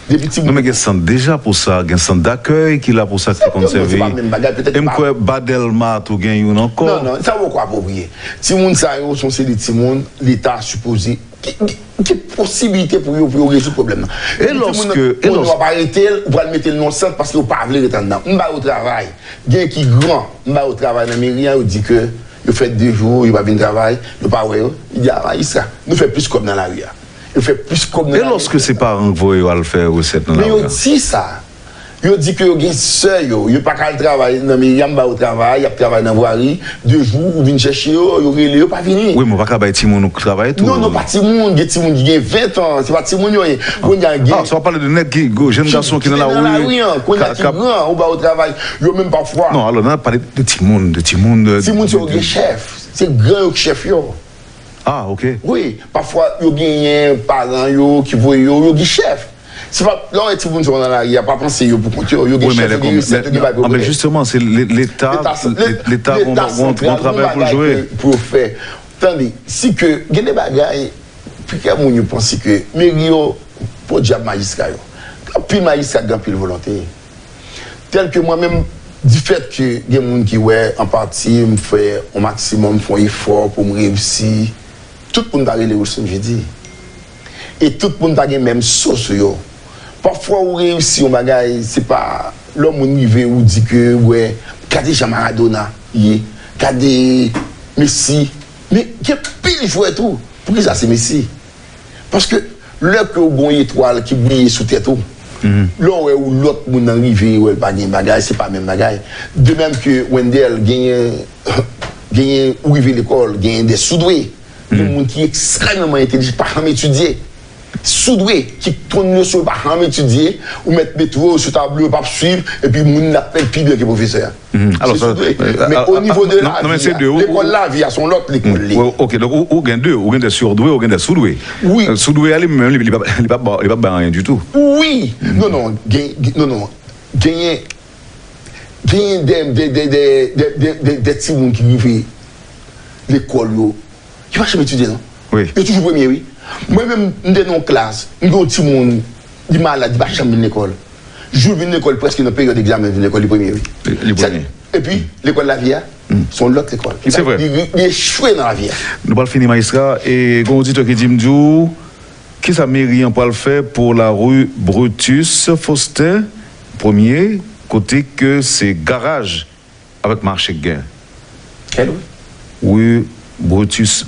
Depi timoun. Non, men gen sant deja pou sa, gen sant dakèy ki la pou sa, ki te konn sèvi. E m kwè ba Dèlma tou gen youn ankò. Non, non, sa poko apwopriye. Timoun sa yo, se yon seri de timoun, Leta sipoze gen posiblite pou yo, pou yo rezoud pwoblèm nan. E lòske, e lòske w ap arete l, ou pral mete l nan yon sant paske yo pa vle ret anndan. M ba yo travay. Gen ki gran, m ba yo travay nan meri a, yo di ke yo fè de jou, yo pa vin travay, yo pa wè yo. Li di, a, majistra, nou fè plis kòb nan lari a. Yo fè plis kòb nan lari a. E lòske se paran k voye yo al fè resèt nan lari a? Men yo di sa. Yo di ke yo gen sè yo, yo pa ka al travay nan meri a, m ba yo travay, y ap travay nan vwari, de jou ou vin chèche yo, yo rele yo, pa vini. Wi, men w pa ka bay timoun ou travay tou. Non, non, pa timoun, gen timoun ki gen ven tan, se pa timoun yo ye. Kounye a gen. Ah, sa w ap pale de nèg ki, jenn gason ki nan lari. Ki nan lari an, kounye a ki gran, ou ba yo travay, yo menm pafwa. Non, alò, n ap pale de timoun, de timoun, de. Timoun se yo gen chèf, se gran yo ki chèf yo. Ah, ok. Wi, pafwa, yo genyen paran yo ki voye yo, yo gen chèf. Se pa, lè w wè timoun sa yo nan lari a, pa panse yo pou kont yo, yo gen chèf, yo gen resèt, yo gen bagay pou yo. Wi, men lè kon, men, men, men, jisteman, se le-, Leta, Leta, Leta, Leta gon, gon, gon travay pou l jwe. Pou yo fè. Tande, si ke, gen de bagay, plizyè moun yo panse ke meri yo, podyab majistra yo. Gen anpil majistra ki gen anpil volonte. Tèl ke mwen menm, difèt ke gen moun ki wè an pati m fè yon maksimòm, m fè yon efò pou m reyisi, tout moun pa rele Wilson Jeudi. E tout moun pa gen menm so sou yo. Pafwa ou reyisi yon bagay, se pa lè yon moun rive ou di ke, wè, gade jan Maradona ye, gade Messi. Men gen pil jwè tou. Poukisa se Messi? Paske lè ke w gen yon etwal ki briye sou tèt ou, lè w wè yon lòt moun nan rive, wè l pa gen bagay, se pa menm bagay. De menm ke Wendell genyen, genyen, ou rive lekòl, genyen de soudwe. Gen moun ki ekstrèmeman entèlijan, pa janm etidye. Soudwe, ki konn leson yo, pa janm etidye, ou mèt mete yo sou tablo, yo p ap swiv, epi moun nan ap fè l pi byen ke pwofesè a. Se soudwe. Men o nivo de lavi a, lekòl lavi a, se yon lòt lekòl li. Ok, donk ou, ou gen de, ou gen de surdwe, ou gen de soudwe. Wi. Soudwe a li menm, li, li p ap, li p ap ba, li p ap bay anyen ditou. Wi. Non, non, gen, gen, non, non. Genyen, genyen de, de, de timoun ki rive lekòl yo, yo pa janm etidye, non. Wi. Yo toujou premye, wi. Mwen menm, m te nan yon klas, m gen yon timoun, li malad, li pa janm vin lekòl. Jou l vin lekòl, prèske nan peryòd egzamen l vin lekòl, li premye, wi. Li, li premye. Epi, lekòl lavi a, se yon lòt lekòl. Se vre. Li, li, li echwe nan lavi a. Nou pral fini, majistra, e gen yon oditè ki di m di w, Kisa meri an pral fè pou lari Brutus Faustin Premye, kote ke se garaj avèk mache k gen? Kèl ri? Ri Brutus.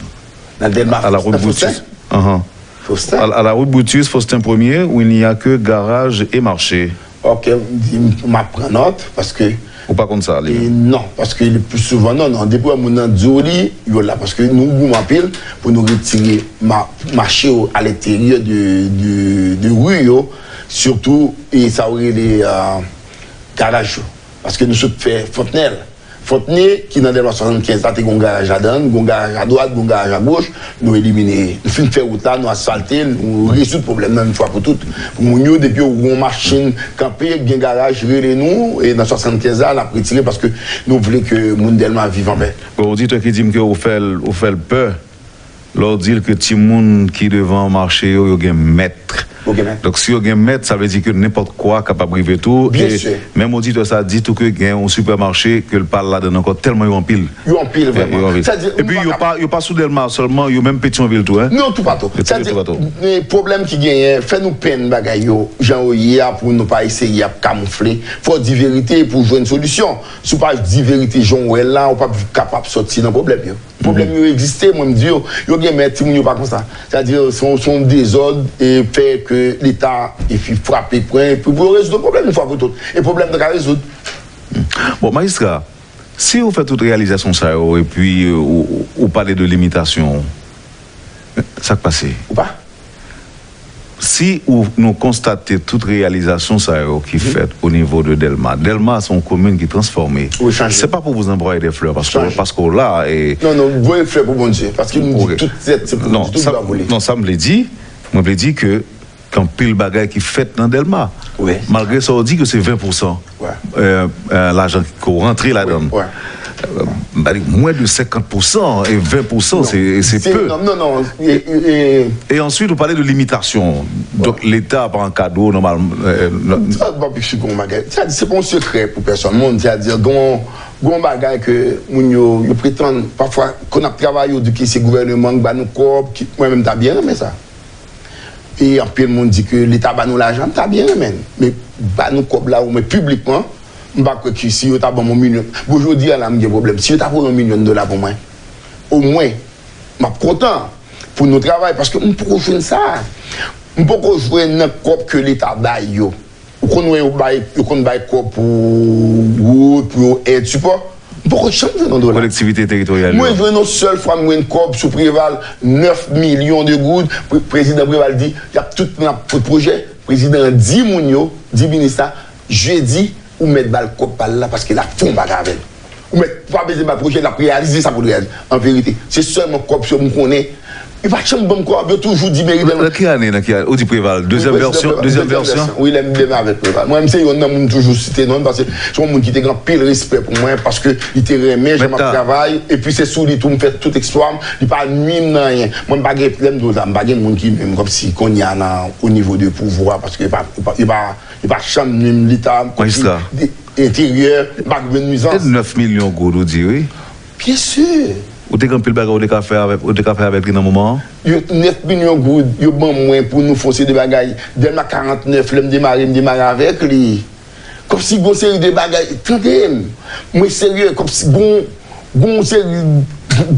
Nan Dèlma, a la ri Brutus. Anhan. Faustin? A, a la ri Brutus Faustin Premye, où il n'y a que garage et marché. Ok, m di, m ap pran nòt, paske... Ou pa konn sa, li menm? Non, paske le pli souvan, non, non, depi wè moun nan di w li, yo la, paske nou goumen anpil pou nou retire ma-, mache yo a lenteryè de, de, de ri yo, sitou, e sa yo rele, euh, garaj yo. Paske nou sot fè Fontnèl. Fontnè, ki nan Dèlma swasannkenz la, te gen yon garaj ladan l, gen yon garaj adwat, gen yon garaj agoch, nou elimine. Nou fin fè wout la, nou asfalte l, nou rezoud pwoblèm nan yon fwa pou tout. Pou moun yo, depi yo wè yon machin kanpe, gen garaj, rele nou, e nan swasannkenz la, n ap retire paske nou vle ke moun Dèlma viv anpè. Bon, oditè ki di m ke ou fè l, ou fè l pè. Lè w di l ke timoun ki devan mache yo, yo gen mèt. Yo gen mèt. Donk, si yo gen mèt, sa vle di ke nenpòt kwa kapab rive tou. Byen si. E menm oditè sa a di tou ke gen yon sipèmache ke l pa al ladan l ankò, tèlman yo anpil. Yo anpil, vrèman. Yo anpil. Sa di, epi, yo pa, yo pa sou Dèlma sèlman, yo menm Petyonvil tou, en. Non, toupatou. Yo tou, yo toupatou. Sa di, e, pwoblèm ki genyen, fè nou penn bagay yo, jan yo ye a, pou nou pa eseye ap kamoufle. Fò w di verite pou w jwenn solisyon. Si w pa di verite jan w wè l la, ou p ap kapab sòti nan pwoblèm yo. Pwoblèm yo egziste, mwen m di yo, yo gen mèt, timoun yo pa konsa. Sètadi, se yon, se yon dezòd e fè ke Leta epi frape pwen, epi pou yo rezoud pwoblèm yon fwa pou tout. E pwoblèm nou ka rezoud. Bon, majistra, si ou fè tout reyalizasyon sa yo, epi ou, ou, ou pale de limitasyon, sa k pase? Ou pa? Si ou, nou konstate tout reyalizasyon sa yo ki fèt o nivo de Dèlma, Dèlma se yon komin ki transfòme. Wi, chanje. Se pa pou vous envoyer des fleurs, paske, paske w la, e... Non, non, voye flè pou Bondye, paske nou di tout tèt, se pou Bondye, tout dwa vole. Non, sa m vle di, mwen vle di ke gen anpil bagay ki fèt nan Dèlma. Wi. Malgre sa w di ke se ven pousan, wi, e, e, lajan ke w rantre ladan l. Wi, wi. E, m pa di, mwens de senkant pousan e ven pousan, se, se pe. Non, non, non. E, e, e, e answit, ou pale de limitasyon. Donk, Leta pa ankadre w nòmalman, e, non. Sa, m pa pi si gon bagay. Sètadi, se pa yon sekrè pou pèsòn moun. Sètadi, gon, gon bagay ke moun yo, yo pretann, pafwa, kon n ap travay, yo di ke se gouvènman k ba nou kòb, ki, mwen menm, m ta byen renmen sa. E anpil moun di ke Leta ba nou lajan, m ta byen renmen l. Men ba nou kòb la, omwen piblikman, m pa kwè ke si yo ta ban m yon milyon. Bon, jodi a la, m gen pwoblèm. Si yo ta voye yon milyon dola pou mwen, omwen, m ap kontan pou nou travay, paske m poko jwenn sa. M poko jwenn nan kòb ke Leta bay yo. Ou konn wè yo bay, yo konn bay kòb pou wout, pou yo èd, sipò. M poko janm jwenn yon dola. Kolektivite teritoryal yo. Mwen jwenn yon sèl fwa, m jwenn kòb sou Preval, nèf milyon de goud. Pre-, prezidan Preval di, y ap tout pran pou pwojè. Prezidan an di moun yo, di minis la, jedi, ou mèt ba l kòb pa l la, paske l ap fè yon bagay avè l. Ou mèt pa bezwen ba l pwojè, l ap reyalize sa pou l reyalize. An verite, se sèlman kòb sa m konnen. Yo pa janm ban m kòb, yo toujou di meri Dèlma. Nan ki ane, nan ki ane? Ou di Preval, dezyèm vèsyon, dezyèm vèsyon? Wi, lè m, lè m avèk Preval. Mwen, m se youn nan moun m toujou site non l, paske se yon moun ki te gen anpil respè pou mwen, paske li te renmen jan m ap travay, epi se sou li tou m fè tout eksplwa m, li pa nwi m nan anyen. Mwen, m pa gen, lè m di w sa, m pa gen moun ki menm kòmsi kounye a nan, o nivo de pouvwa, paske yo pa, yo pa, yo pa, yo pa janm nwi m, Leta, kòmsi, majistra, de, enteryè, m pa gen nwizans. E nèf milyon goud ou di, wi. Byen si. Ou te gen anpil bagay ou te ka fè avèk, ou te ka fè avèk li nan moman an? Yo, nèf milyon goud, yo ban mwen pou nou fè yon seri de bagay. Dèlma karantnèf, lè m demare, m demare avèk li. Kòmsi gon seri de bagay, tande m. Mwen serye, kòmsi gon, gon seri,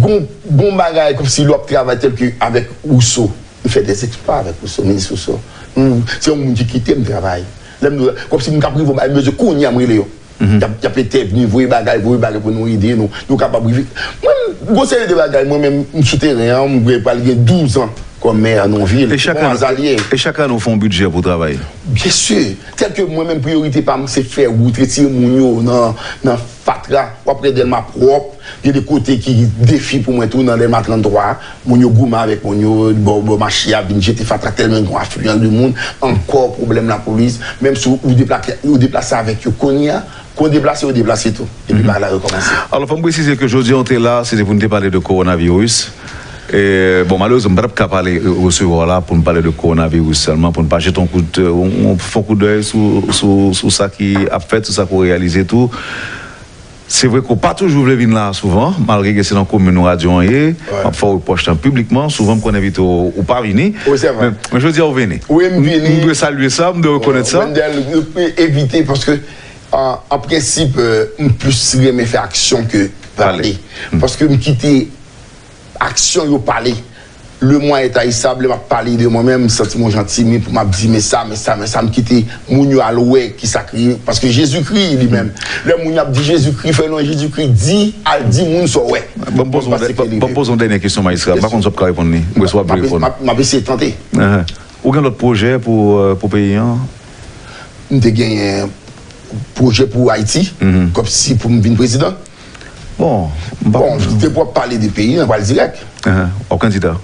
gon, gon bagay, kòmsi lè w ap travay tèlke avèk Rousseau. Nou fè des exploits avèk Rousseau, minis Rousseau. Nou, se yon moun ki kite m travay. Lè m, kòmsi m t ap rive yon bagay, m bezwen kounye a m rele yo. Y ap, y ap entèvni, voye bagay, voye bagay pou nou ede nou, nou kapab rive. Mwen, gon seri de bagay, mwen menm, m sou teren an, m pral gen douz an kòm mè nan yon vil. E chak ane, e chak ane ou fè yon bidjè pou travay? Byen si. Tèlke mwen menm, priyorite pa m, se fè wout, retire moun yo nan, nan fatra. W ap wè Dèlma pwòp. Gen de kote ki defi pou mwen tou nan Dèlma tranntwa. Moun yo goumen avèk moun yo, bò, bò mache a, vin jete fatra tèlman gen yon afliyans de moun. Ankò pwoblèm lapolis. Menm si ou deplase, ou deplase avèk yo kounye a, kon deplase, yo deplase tou. Epi bagay la rekòmanse. Alò, fò m presize ke jodi a, w te la, se te pou n te pale de kowonaviris. E, bon, malerezman, m pa t ap ka pale, e, resevwa w la pou n pale de kowonaviris sèlman, pou n pa jete yon kout, yon, yon fon koudèy sou, sou, sou sa ki ap fèt, sou sa ke w reyalize tou. Se vre ke w pa toujou vle vin la a souvan, malgre ke se nan komin ou radyo an ye. M ap fè w repwòch lan piblikman. Souvan, m konn envite w, ou pa vini. Men, men jodi a, ou vini. M dwe salye sa, m dwe rekonèt sa. Wendell, evite, paske, an, an prensip, euh, m plis renmen fè aksyon ke pale. Paske m kite aksyon yo pale. Le mwen entayisab, lè m ap pale de mwen menm, m santi m yon jan timid pou m ap di, men sa, men sa, men sa, m kite moun yo al wè kisa k reyèl. Paske Jezikri li menm, lè moun yo ap di Jezikri, fè non Jezikri, di, al di moun sa w wè. Ban m poze yon dènyè kesyon, majistra. M pa konn si w ap ka reponn li. M wè si w ap vle reponn. M ap eseye tante. Ou gen lòt pwojè pou, euh, pou peyi an? M te genyen pwojè pou Ayiti, kòmsi pou m vin prezidan. Bon, m pa... Bon, se pou w ap pale de peyi an, pral dirèk. W ap kandida?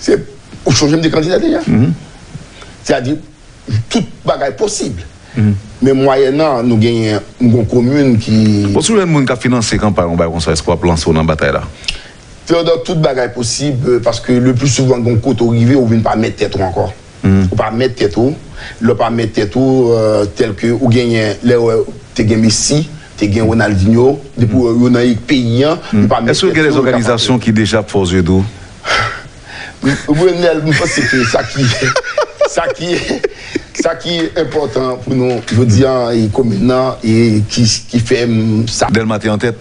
Se, ou sonje m te kandida deja? Sètadi, tout bagay posib. Men mwayènan, nou genyen, m gon komin ki... Bon, si w jwenn moun k ap finanse kanpay, yon bagay konsa, èske w ap lanse w nan batay la? Theodore, tout bagay posib, euh, paske le pli souvan, gon kote w rive, ou vin pa mèt tèt ou ankò. Ou pa mèt tèt ou. Lè w pa mèt tèt ou, euh, tèlke ou genyen, lè w te gen Messi, te gen Ronaldinho, depi w wè yo nan peyi an, yo pa mèt tèt yo, yo pa... Èske gen de zòganizasyon ki deja ap fè w zye dou? Wendell, m panse ke sa ki, sa ki, sa ki enpòtan pou nou jodi a, e komin nan, e ki, ki fè m sa. Dèlma te an tèt.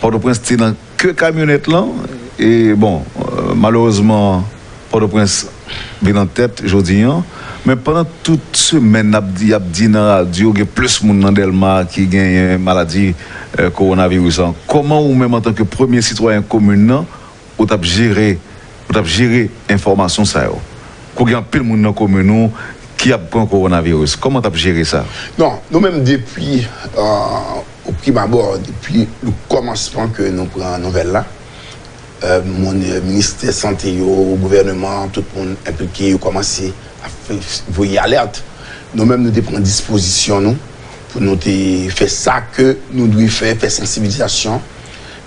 Pòtoprens te nan ke kamyonèt lan. E bon, euh, malerezman, Pòtoprens vin an tèt jodi an. Men pandan tout semèn, n ap di, y ap di nan radyo, gen plis moun nan Dèlma ki genyen maladi, euh, kowonaviris lan. Kòman ou menm, antanke premye sitwayen komin nan, ou t ap jere, ou t ap jere enfòmasyon sa yo? Kou gen anpil moun nan komin ou ki ap pran kowonaviris. Kòman w t ap jere sa? Non, nou menm depi, euh, o primabò, depi le kòmansman ke nou pran nouvèl la, euh, moun, euh, ministè sante yo, gouvèneman, tout moun enplike, yo kòmanse ap fè, voye alèt. Nou menm, nou te pran dispozisyon nou pou nou te fè sa ke nou dwe fè, fè sansibilizasyon,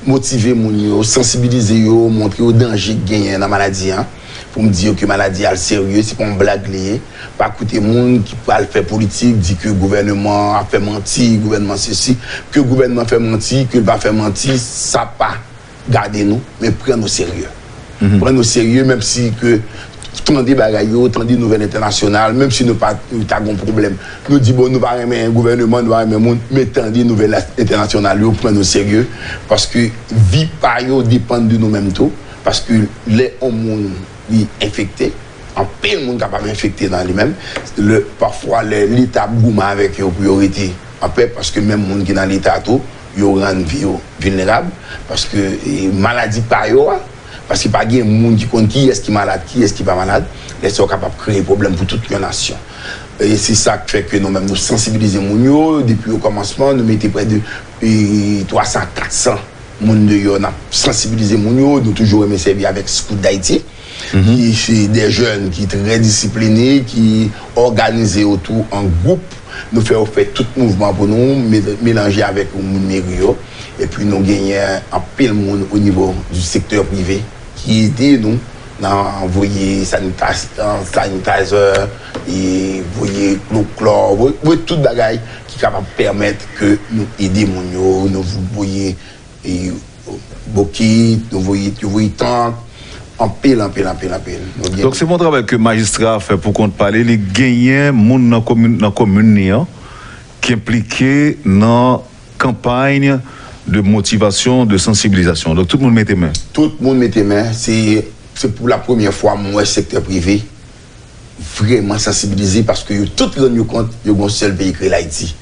motive moun yo, sansibilize yo, montre yo danje k genyen nan maladi an. Pou m di yo ke maladi a serye, se pa yon blag li ye. Pa koute moun ki pral fè politik, di ke gouvèneman ap fè manti, gouvèneman sesi, ke gouvèneman fè manti, ke l pa fè manti, sa pa gade nou, men pran nou serye. Pran nou serye, menm si ke tande bagay yo, tande nouvèl entènasyonal, menm si nou pa, nou ta gon pwoblèm. Nou di, bon, nou pa renmen gouvèneman, nou pa renmen moun, men tande nouvèl entènasyonal yo, pran nou serye, paske vi pa yo depann de nou menm tou, paske lè yon moun li enfekte, anpil moun kapab enfekte nan li menm. Lè, pafwa, lè Leta ap goumen avèk yo pou yo rete anpè, paske menm moun ki nan Leta tou, yo rann vi yo vilnerab, paske, e, maladi pa yo a, paske pa gen moun ki konn kiyès ki malad, kiyès ki pa malad, lè sa yo kapab kreye pwoblèm pou tout yon nasyon. E se sa k fè ke nou menm nou sansibilize moun yo, depi o kòmansman, nou mete prè de, e, twa san, kat san moun deyò, n ap sansibilize moun yo, nou toujou renmen sèvi avèk Scout d'Haïti, ki se de jèn ki trè disipline, ki òganize yo tou an gwoup. Nou fè yo fè tout mouvman pou nou, me-, melanje avèk moun meri yo. Epi nou genyen anpil moun o nivo di sektè prive ki ede nou nan voye sanita-, sanitizer, e voye klò, voye, voye tout bagay ki kapab pèmèt ke nou ede moun yo, nou voye, e, bokit, nou voye, nou voye tank, anpil, anpil, anpil, anpil. Nou gen... Donk, se bon travay ke majistra a fè pou kont pa li, li genyen moun nan komin, nan komin li an, ki enplike nan kanpay de motivasyon, de sansibilizasyon. Donk, tout moun mete men. Tout moun mete men. Se, se pou la premyè fwa m wè sektè prive vrèman sansibilize, paske yo tout rann yo kont yo gon sèl peyi k rele Ayiti.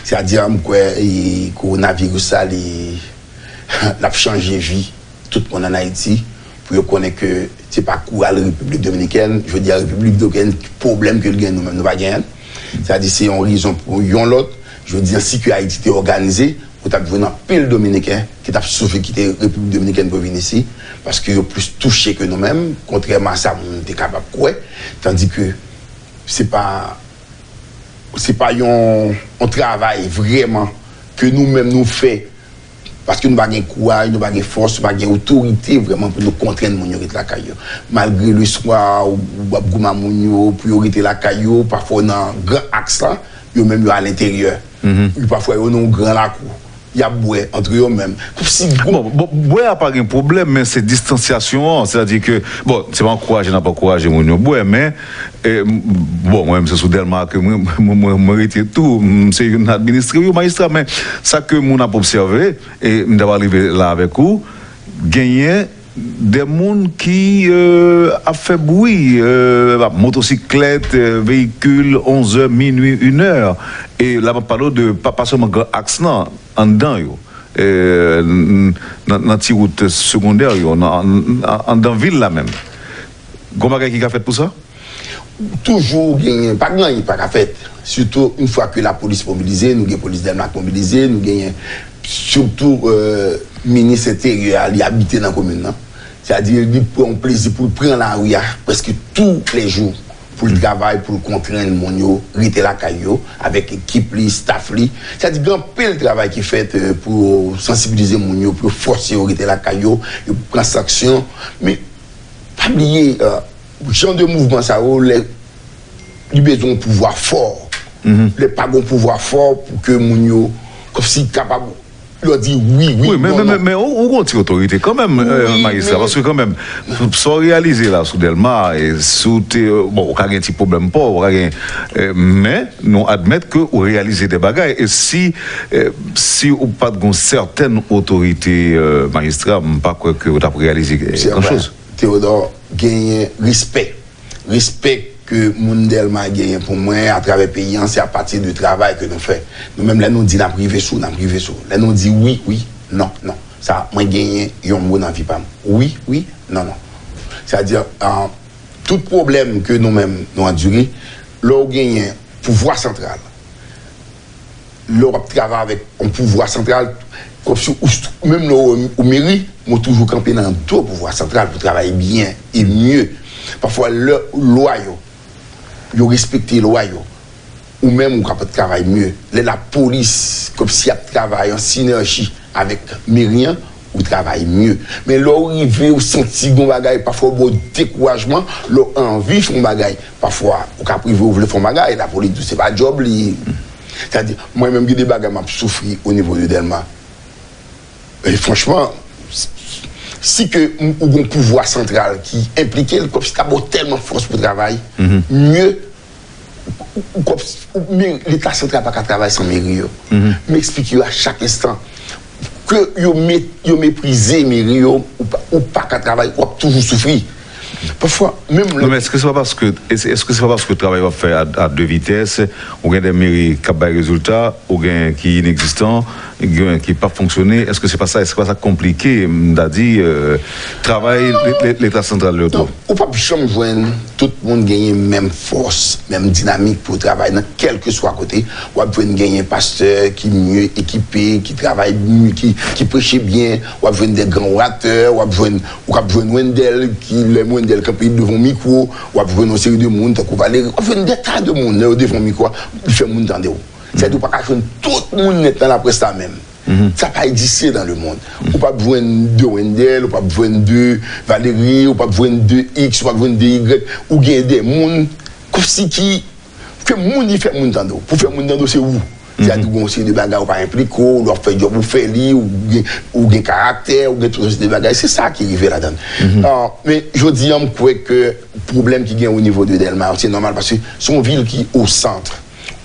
Sètadi, m kwè, e, kowonaviris la, li, l ap chanje vi tout moun ann Ayiti, pou yo konnen ke se pa kou al Repiblik Dominikèn. Jodi a, Repiblik Dominikèn, pwoblèm ke l gen, nou menm, nou pa genyen l. Sètadi, se yon rezon pou yon lòt. Jodi a, si ke Ayiti te òganize, ou t ap jwenn anpil Dominiken ki t ap soufri kite Repiblik Dominikèn pou vin isi, paske yo plis touche ke nou menm, kontrèman a sa moun te kapab kwè, tandi ke se pa, se pa yon, yon travay vrèman ke nou menm nou fè, paske nou pa gen kouraj, nou pa gen fòs, nou pa gen otorite vrèman pou nou kontrenn moun yo ret lakay yo. Malgre leswa, ou, ou ap goumen moun yo pou yo rete lakay yo, pafwa nan gran aks la, yo menm yo alenteryè. Epi pafwa yo nan yon gran lakou, y ap bwè antre yo menm. Kòmsi gwo. Bon, bon, bwè a pa gen pwoblèm, men se distansyasyon an. Sètadi ke, bon, se pa ankouraje n ap ankouraje moun yo bwè, men, e, m- bon, mwen menm se sou Dèlma ke mwen, mwen, mwen, mwen rete tou. M se youn nan administre yo, majistra, men sa ke moun ap obsève, e m ta pral rive la avèk ou, genyen de moun ki, euh, ap fè bri, euh, ap motosiklèt, euh, veyikil, onzè, minui, inè. E la m ap pale w de pa, pa sèlman gran aks lan, anndan yo, euh, n- n- nan, nan ti wout segondè yo, nan, nan, anndan vil la menm. Gon bagay ki ka fèt pou sa? Toujou genyen, pa gen anyen ki pa ka fèt. Sitou yon fwa ke lapolis mobilize, nou gen polis Dèlma k mobilize, nou genyen sitou euh, minis enteryè a, li abite nan komin nan. Sètadi li pran yon plezi pou l pran lari a prèske tou lè jou pou l travay, pou l kontrenn moun yo rete lakay yo avèk ekip li, staff li. Sètadi gen anpil travay ki fèt euh, pou sansibilize moun yo, pou yo fòse yo rete lakay yo, yo pran sanksyon. Men pa bliye, euh, jan de mouvman sa yo, lè li bezwen yon pouvwa fò. Lè pa gen yon pouvwa fò pou ke moun yo kòmsi kapab lè w di wi, wi, Wi, men, non, men, non. men, men ou, ou gon ti otorite kanmenm, euh, Wi, majistra, men- paske kanmenm, sa w reyalize la sou Dèlma, e si w te, euh, bon, ou ka gen ti pwoblèm pa w, ou ka gen, euh, men nou admèt ke ou reyalize de bagay, e si, euh, si ou pa t gon sètèn otorite, euh, majistra, m pa kwè ke ou t ap reyalize Se gran vre. choz. Teyodò, genyen respè. Respè ke moun Dèlma genyen pou mwen atravè peyi an, se apati de travay ke nou fè. Nou menm, lè nou di n ap rive sou, n ap rive sou. Lè nou di wi, wi, non, non. Sa, mwen genyen yon mo nan vi pa m. Wi, wi, non, non. Sètadi, euh, tout pwoblèm ke nou menm nou andire, lè w genyen pouvwa santral, lè w ap travay avèk yon pouvwa santral, kòmsi ou, menm lè w o meri, mwen toujou kanpe nan do pouvwa santral pou travay byen e mye. Pafwa, lè lwa yo, yo respekte lwa yo, ou menm ou kapab travay mye. Lè lapolis, kòmsi ap travay an sinèji avèk meri an, ou travay mye. Men lè w rive, ou santi gon bagay, pafwa w ba w dekourajman, lè w anvi fè yon bagay, pafwa ou ka rive ou vle fè yon bagay, lapolis di w se pa djòb li. Sètadi, mwen menm gen de bagay m ap soufri o nivo de Dèlma. E franchman, si ke ou gon pouvwa santral ki enplike l, kòmsi ta ba w tèlman fòs pou travay, mye, ou, ou, kòmsi, ou, men Leta santral pa ka travay san meri yo. M eksplike yo a chak enstan. Ke yo, me, yo meprize meri yo, ou pa, ou pa ka travay, w ap toujou soufri. Pafwa, menm lè. Non, men èske se pa paske, èske se pa paske travay w ap fè a, a de vitès, ou gen de meri k ap bay rezilta, ou gen ki inegzistan, gen ki p ap fonksyone, èske se pa sa, èske se pa sa k konplike, m ta di, euh, travay le- le- Leta santral yo tou? Ou p ap janm jwenn tout moun genyen menm fòs, menm dinamik pou travay nan kèlkeswa kote. W ap jwenn genyen pastè ki mye ekipe, ki travay mye, ki, ki preche byen. W ap jwenn de gran oratè, w ap jwenn, ou k ap jwenn Wendell, ki lè Wendell kanpe devan mikwo, w ap jwenn yon seri de moun, tankou Valéry, w ap jwenn de ta de moun, lè yo devan mikwo a, li fè moun tande w. Sètadi ou pa ka jwenn tout moun nèt nan laprès la menm. Sa pa egziste dans le monde. Ou p ap jwenn de Wendell, ou p ap jwenn de Valéry, ou p ap jwenn de X, ou p ap jwenn de Y. Ou gen de moun kòmsi ki, ke moun li fè moun tande w. Pou fè moun tande w, se ou. Sètadi ou gen yon seri de bagay ou pa enplike w, lè w ap fè djòb ou fè li, ou gen, ou gen karaktè, ou gen tout sòt de bagay. Se sa ki rive ladan. Ah, men jodi a, m kwè ke pwoblèm ki gen o nivo de Dèlma, se nòmal paske se yon vil ki o sant.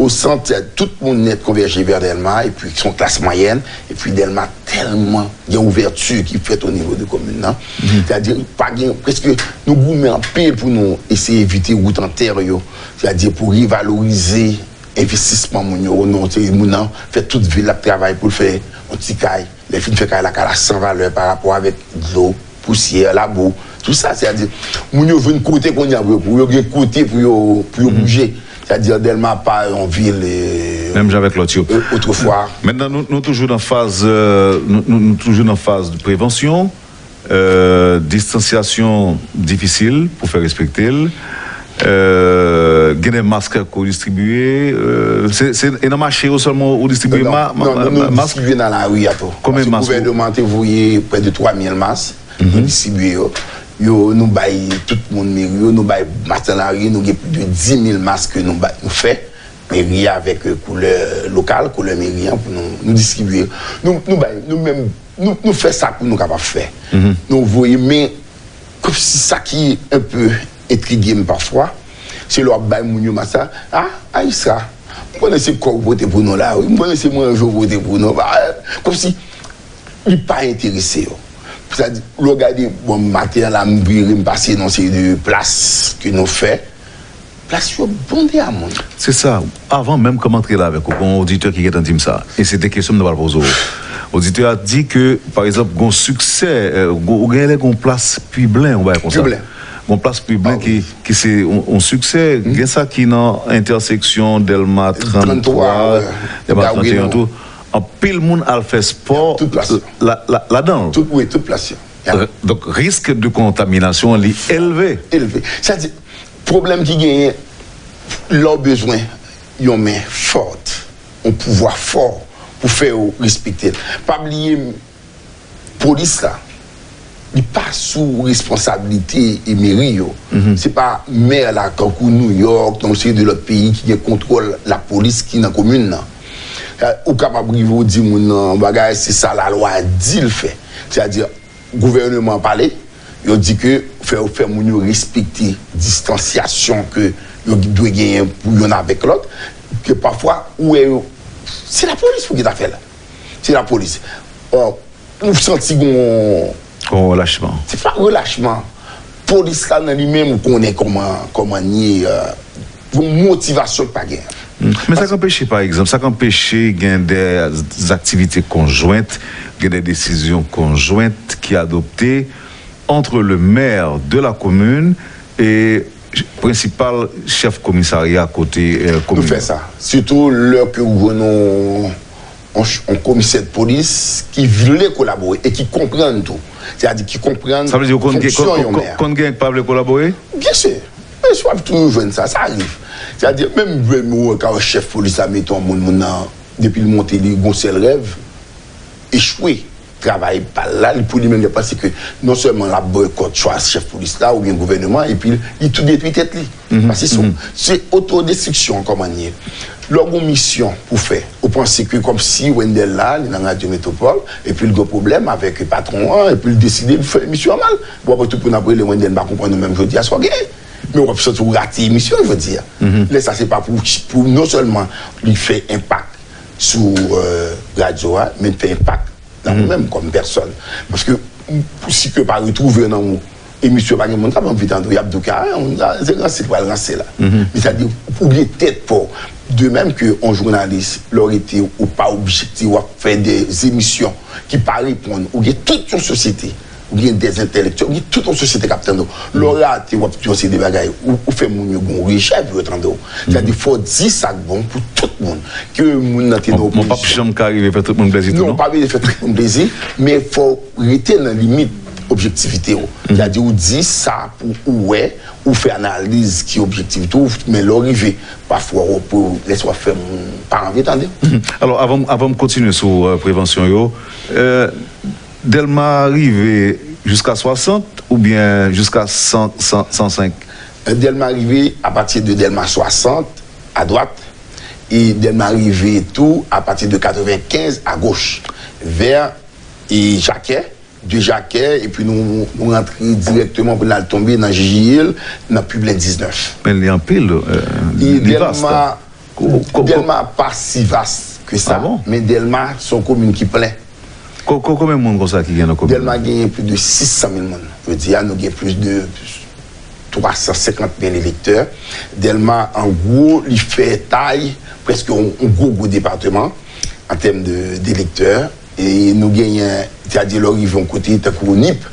O sant, tout moun nèt konvèje vè Dèlma, epi se yon klas mwayèn, epi Dèlma tèlman gen ouvèti ki fèt o nivo de komin nan. Sètadi, pa gen, prèske, nou goumen anpil pou nou eseye evite wout an tè yo, sètadi pou revalorize envestisman moun yo, non, se moun nan fè tout vi l ap travay pou l fè yon ti kay. Lè fin fè kay la, kay la san valè pa rapò avèk dlo, pousyè, labou, tout sa, sètadi, moun yo jwenn kote kounye a pou yo, pou yo gen kote pou yo, pou yo bouje. Sètadi, Dèlma pa yon vil, eh, Menm jan avèk lòt yo. eh, otrefwa. Mentnan, nou, nou toujou nan faz, euh, nou, nou, nou toujou nan faz de prevansyon, euh, distansyasyon difisil pou fè respekte l. Euh, gen de mask ke w distribiye, euh, se, se, e nan mache yo sèlman ou distribiye Non, ma, ma, non, ma, nou, nou mask? Distribiye nan lari a tou. Konbyen Paske mask ou- gouvènman te voye prè de twa mil mask, nou distribiye yo. Yo, nou bay tout moun meri yo, nou bay mask nan lari, nou gen plis de dis mil mask ke nou bay, nou fè. meri a avèk, euh, koulè lokal, koulè meri an pou nou, nou distribye. Nou, nou bay, nou menm, nou, nou fè sa pou nou kapab fè. Nou voye, men kòmsi sa ki enpe entrige m pafwa, se lè w ap bay moun yo mas la, a, a Isra, m konnen se kò w pote pou nou la, wi, m konnen se manje w pote pou nou. Kòmsi li pa enterese yo. Sa di, lè w gade, bon, maten an la, m vire, m pase nan seri de plas ke nou fè. Plas yo bonde a moun. Se sa. Avan menm ke m antre la avèk ou, gen yon oditè ki gentan di m sa. E se te kesyon m t ap poze w. Oditè a di ke, pa egzanp, gen yon siksè, euh, gen- ou gen lè gen yon plas Piblen, yon bagay konsa. Piblen. Gen yon plas Piblen ki, ki se yon, yon siksè. Gen sa ki nan entèseksyon Dèlma trant twa, Dèlma trant e en tou. Anpil moun al fè spò la, la, ladan l. Tout, wi, tout plas yo. Donk, risk de kontaminasyon an, li elve. Elve. Sa di, pwoblèm ki genyen, lè w bezwen yon men fòt, yon pouvwa fò pou fè yo respekte l. Pa bliye, polis la, li pa sou responsablite e meri yo. Se pa mè la, tankou Nouyòk, nan yon seri de lòt peyi ki gen kontwòl lapolis ki nan komin nan. Ou kapab rive ou di moun nan yon bagay, se sa lalwa di l fè. Sètadi, gouvèneman an pale, yo di ke fè, fè moun yo respekte distansyasyon ke yo dwe genyen pou yonn avèk lòt, ke pafwa, ou wè yo, se lapolis pou ki ta fè l. Se lapolis. Ò, ou santi gon... Gon relachman. Se pa relachman. Polis la nan li menm, ou konnen kòman, kòman l ye, euh, gon motivasyon k pa genyen. Men sa k anpeche, pa egzanp, sa k anpeche gen de aktivite konjwent, gen de desizyon konjwent ki adopte entre le maire de la commune et prensipal chèf komisarya kote, euh, komin nan. Nou fè sa. Sitou lè ke ou jwenn yon, yon ch-, yon komisè de polis ki vle kolabore e ki konprann tou. Sètadi ki konprann fonksyon yon mè. Sa vle di, ou konn gen, konn, konn, konn gen k pa vle kolabore? Byen si. Byen si, w ap toujou jwenn sa. Sa rive. Sètadi, menm, menm ou ka wè chèf polis la mete yon moun, moun nan, depi l monte, li gon sèl rèv, echwe travay pa l la, li pou li menm li panse ke non sèlman l ap boykòt chwa chèf polis la oubyen gouvèneman, epi li tou detwi tèt li. Paske se, se otodestriksyon kòman l ye. Lè w gen yon misyon pou fè, ou panse ke kòmsi Wendell la, li nan Radyo Metropole, epi l gen pwoblèm avèk patwon an, epi l deside l fè misyon an mal. Bon, apre tout moun ap rele Wendell, m pa konprann ou menm jodi a sa w genyen. Men w ap santi w rate emisyon jodi a. Lè sa se pa pou, pou non sèlman li fè enpak sou, euh, radyo a, men fè enpak nan ou menm kòm pèsòn. Paske, si ke pa retwouve nan ou, emisyon pa gen moun k ap anvi tande w, y ap di w ke, a, moun sa, se ranse l pral ranse la. Men sa di, ou gen tèt pa w. De menm ke yon jounalis, lè w rete, ou pa objektif, w ap fè de emisyon ki pa reponn, ou gen tout yon sosyete. Ou gen de entèlektyèl, ou gen tout yon sosyete k ap tande w. Lè w rate, w ap di yon seri de bagay, ou, ou fè moun yo gen yon rejè pou yo tande w. Sètadi, fò w di sa k bon pou tout moun. Ke moun nan te nan opozisyon. Mwen p ap janm ka rive fè tout moun plezi tou, non? Non, w pa vle fè tout moun plezi, men fò w rete nan limit objektivite w. Sètadi, ou di sa pou ou wè, ou fè analiz ki objektif tou, men lè w rive, pafwa, w pou lè w ap fè moun pa anvi tande w. Alò, avan, avan m kontinye sou, euh, prevansyon yo, euh, Dèlma rive jiska swasant oubyen jiska san, san, san senk? Dèlma rive apati de Dèlma swasant, adwat, e Dèlma rive tou apati de katrevenkenz, agoch, vè e Jakè, de Jakè, epi nou, nou rantre dirèkteman pou n al tonbe nan J J L, nan Piblen diznèf. Men li anpil, euh, li vas. Dèlma pa si vas ke sa, men Dèlma se yon komin ki plen. Ko-, ko-, konbyen moun konsa ki gen nan komin nan? Dèlma genyen plis de sis san mil moun. Jodi a, nou gen plis de twa san senkant mil elektè. Dèlma, an gwo, li fè tay prèske yon, yon gwo, gwo depatman an tèm de, de elektè. E nou genyen, sètadi lè w rive yon kote, tankou Nip.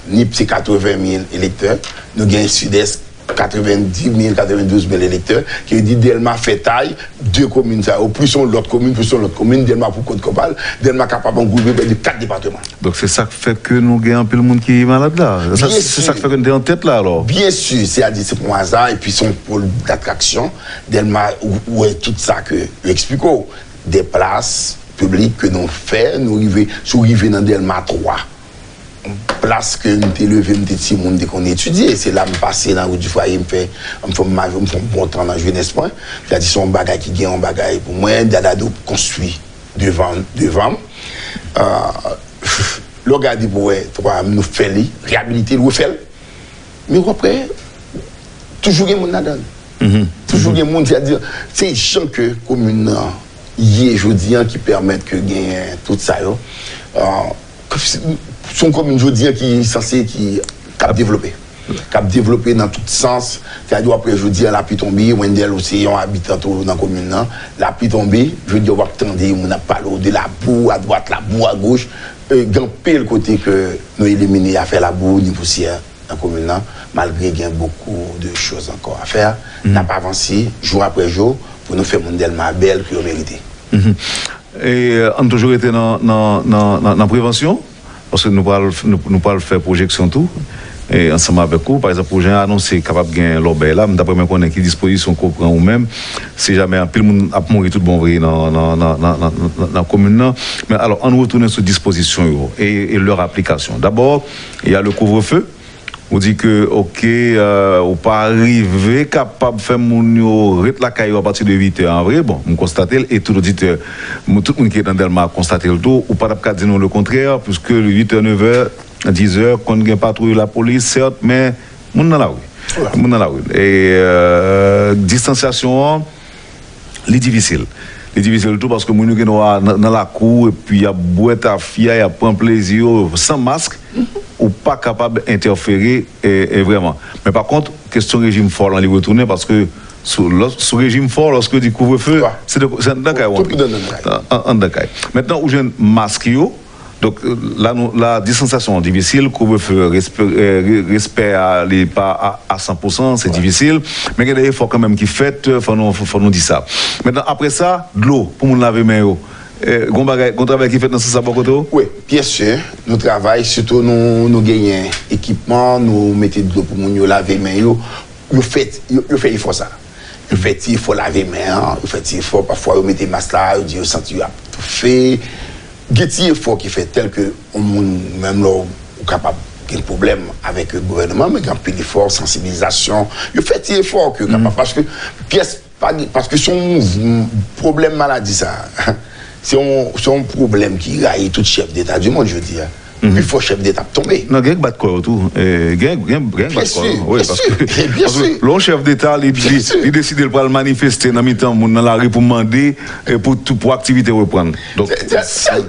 Nip se katreven mil elektè. Nou genyen Sidès, katrevendis mil, katrevendouz mil elektè, ki vle di Dèlma fè tay de komin sa yo, plis yon lòt komin, plis yon lòt komin, Dèlma pou kont kò pa l, Dèlma kapab angwoupe prè de kat depatman. Donk, se sa k fè ke nou gen anpil moun ki malad la. Sa, se sa k fè ke n te an tèt la, alò. Byen si, sètadi se pa yon aza, epi se yon pòl datraksyon. Dèlma, ou, ou wè tout sa ke yo eksplike w, de plas piblik ke nou fè, nou rive, si w rive nan Dèlma twa, plas ke m te leve, m te timoun, m te konn etidye. Se la m pase nan Wout di Fwaye, m fè, m fè, m fè yon bon tan nan jenès mwen. Sa di se yon bagay ki gen yon bagay pou mwen, Dadado konstwi devan, devan m. Ah, lè w gade pou wè, twa, nou fè li, reyabilite l, refè l. Men w ap wè, toujou gen moun ladan l. Toujou gen moun, sètadi, se jan ke komin nan ye jodi an ki pèmèt ke genyen tout sa yo. Ah, se se yon komin jodi an ki sanse ki k ap devlope. K ap devlope nan tout sans. Sètadi, w ap wè jodi an lapli tonbe, Wendell ou se yon abitan tou nan komin nan. Lapli tonbe, jodi an w ap tande moun ap pale w de labou adwat, labou agoch. E, gen anpil kote ke nou elimine afè labou ni pousyè nan komin nan, malgre gen beaucoup de choses encore à faire, n ap avanse jou apre jou pou nou fè moun Dèlma bèl ke yo merite. E, ann toujou rete nan, nan, nan, nan, nan prevansyon, paske nou pral, nou, nou pral fè pwojeksyon tou, e, ansanm avèk ou. Pa egzanp, ou jan anonse kapab gen lòbèy la, m t ap renmen konnen ki dispozisyon ke w pran ou menm, si jamè anpil moun ap mouri tout bon vre nan, nan, nan, nan, nan, nan, nan komin nan. Men alò, ann retounen sou dispozisyon yo e, e leur aplikasyon. Dabò, y a le couvre-feu. Ou di ke, oke, euh, ou pa rive kapab fè moun yo ret lakay yo apati de uit è an vre. Bon, m konstate l, e tout oditè, m- tout moun ki ret nan Dèlma konstate l tou. Ou pa t ap ka di nou le kontrè, puiske uit è, nèf è, diz è, konn gen patwouy lapolis, sèt, men moun nan lari. Moun nan lari. E, euh, distansyasyon an, li difisil. Li difisil tou paske moun yo gen dwa nan, nan lakou epi y ap bwè tafya, y ap pran plezi yo san mask, ou pa kapab entèfere e, e vrèman. Men pa kont, kesyon rejim fò lan li retounen paske sou, lò- sou rejim fò, lòske yo di kouvrefe, se de- se anndan kay w antre. Anndan kay. Mentnan, ou jwenn mask yo, Donk, la, nou, la, distansyasyon an difisil, kouvrefe, respè, eh, re- respè a li pa a, a san pousan, se difisil. Men gen de efò kanmenm ki fèt, fò nou, fò nou di sa. Mentnan, apre sa, dlo pou moun lave men yo. Eh, gon bagay, gon travay ki fèt nan sans sa bò kote w? Wi, byen si, nou travay, sitou nou, nou genyen ekipman, nou mete dlo pou moun yo lave men yo. Yo fè, yo, yo fè efò sa. Yo fè ti efò lave men an, yo fè ti efò, pafwa yo mete mas la, yo di yo santi yo ap toufe. Gen ti efò ki fèt, tèlke yon moun, menm lè w kapab gen pwoblèm avèk gouvènman, men gen anpil efò, sansibilizasyon. Yo fè ti efò ke yo kapab, paske pyès pa gen, paske se yon mouvman, pwoblèm maladi sa a, se yon, se yon pwoblèm ki rayi tout chèf deta di mond jodi a. Pifò chèf deta ap tonbe. Non, gen k bat kò yo tou. Eh, gen, gen, gen k bat kò yo. Wi, paske, paske lè yon chèf deta, li, li, li deside l pral manifeste nan mitan moun nan lari pou mande, eh, pou, pou aktivite reprann. Donk, se, se,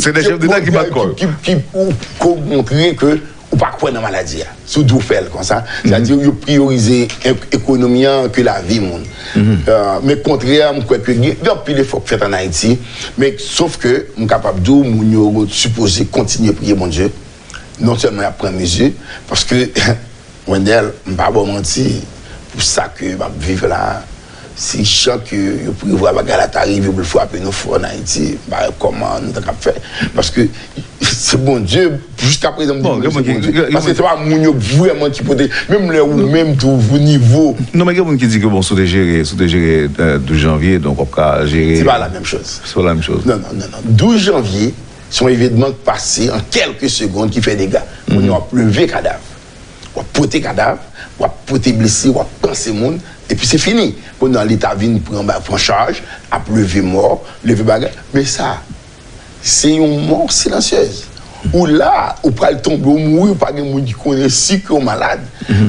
se de chèf deta ki bat kò yo. Ki, ki, ki, ki montre ke ou pa kwè nan maladi a. Si w di w fè l konsa, sètadi yo priyorize ek- ekonomi an ke lavi moun. Euh, men kontrè a, m kwè ke gen gen anpil efò k fèt ann Ayiti, men sof ke m kapab di w, moun yo sipoze kontinye priye Bondye. Non sèlman y ap pran mezi, paske, Wendell, m pa ba w manti, pou sa ke m ap viv la, si jan ke yo prevwa bagay la ta rive pou l frape nou fò ann Ayiti, m pa wè kòman nou ta kab fè. Paske se Bondye, jiskaprezan m di Bondye, se Bondye. Paske se pa moun yo vrèman ki pote, menm lè ou menm tou, ou nivo. Non, men gen moun ki di ke, bon, si w te jere, si w te jere, euh, douz janvye, donk w ap ka jere. Se pa la menm choz. Se pa la menm choz. Non, non, non, non. Douz janvye, se yon evènman k pase an kèlke segonn ki fè dega. Kounye a w ap leve kadav. W ap pote kadav, w ap pote blese, w ap panse moun, epi se fini. Kounye a Leta vin pran ba- pran chaj, ap leve mò, leve bagay. Men sa, se yon mò silansyèz. Ou la, ou pral tonbe, ou mouri, ou pa gen moun ki konnen si ke w malad.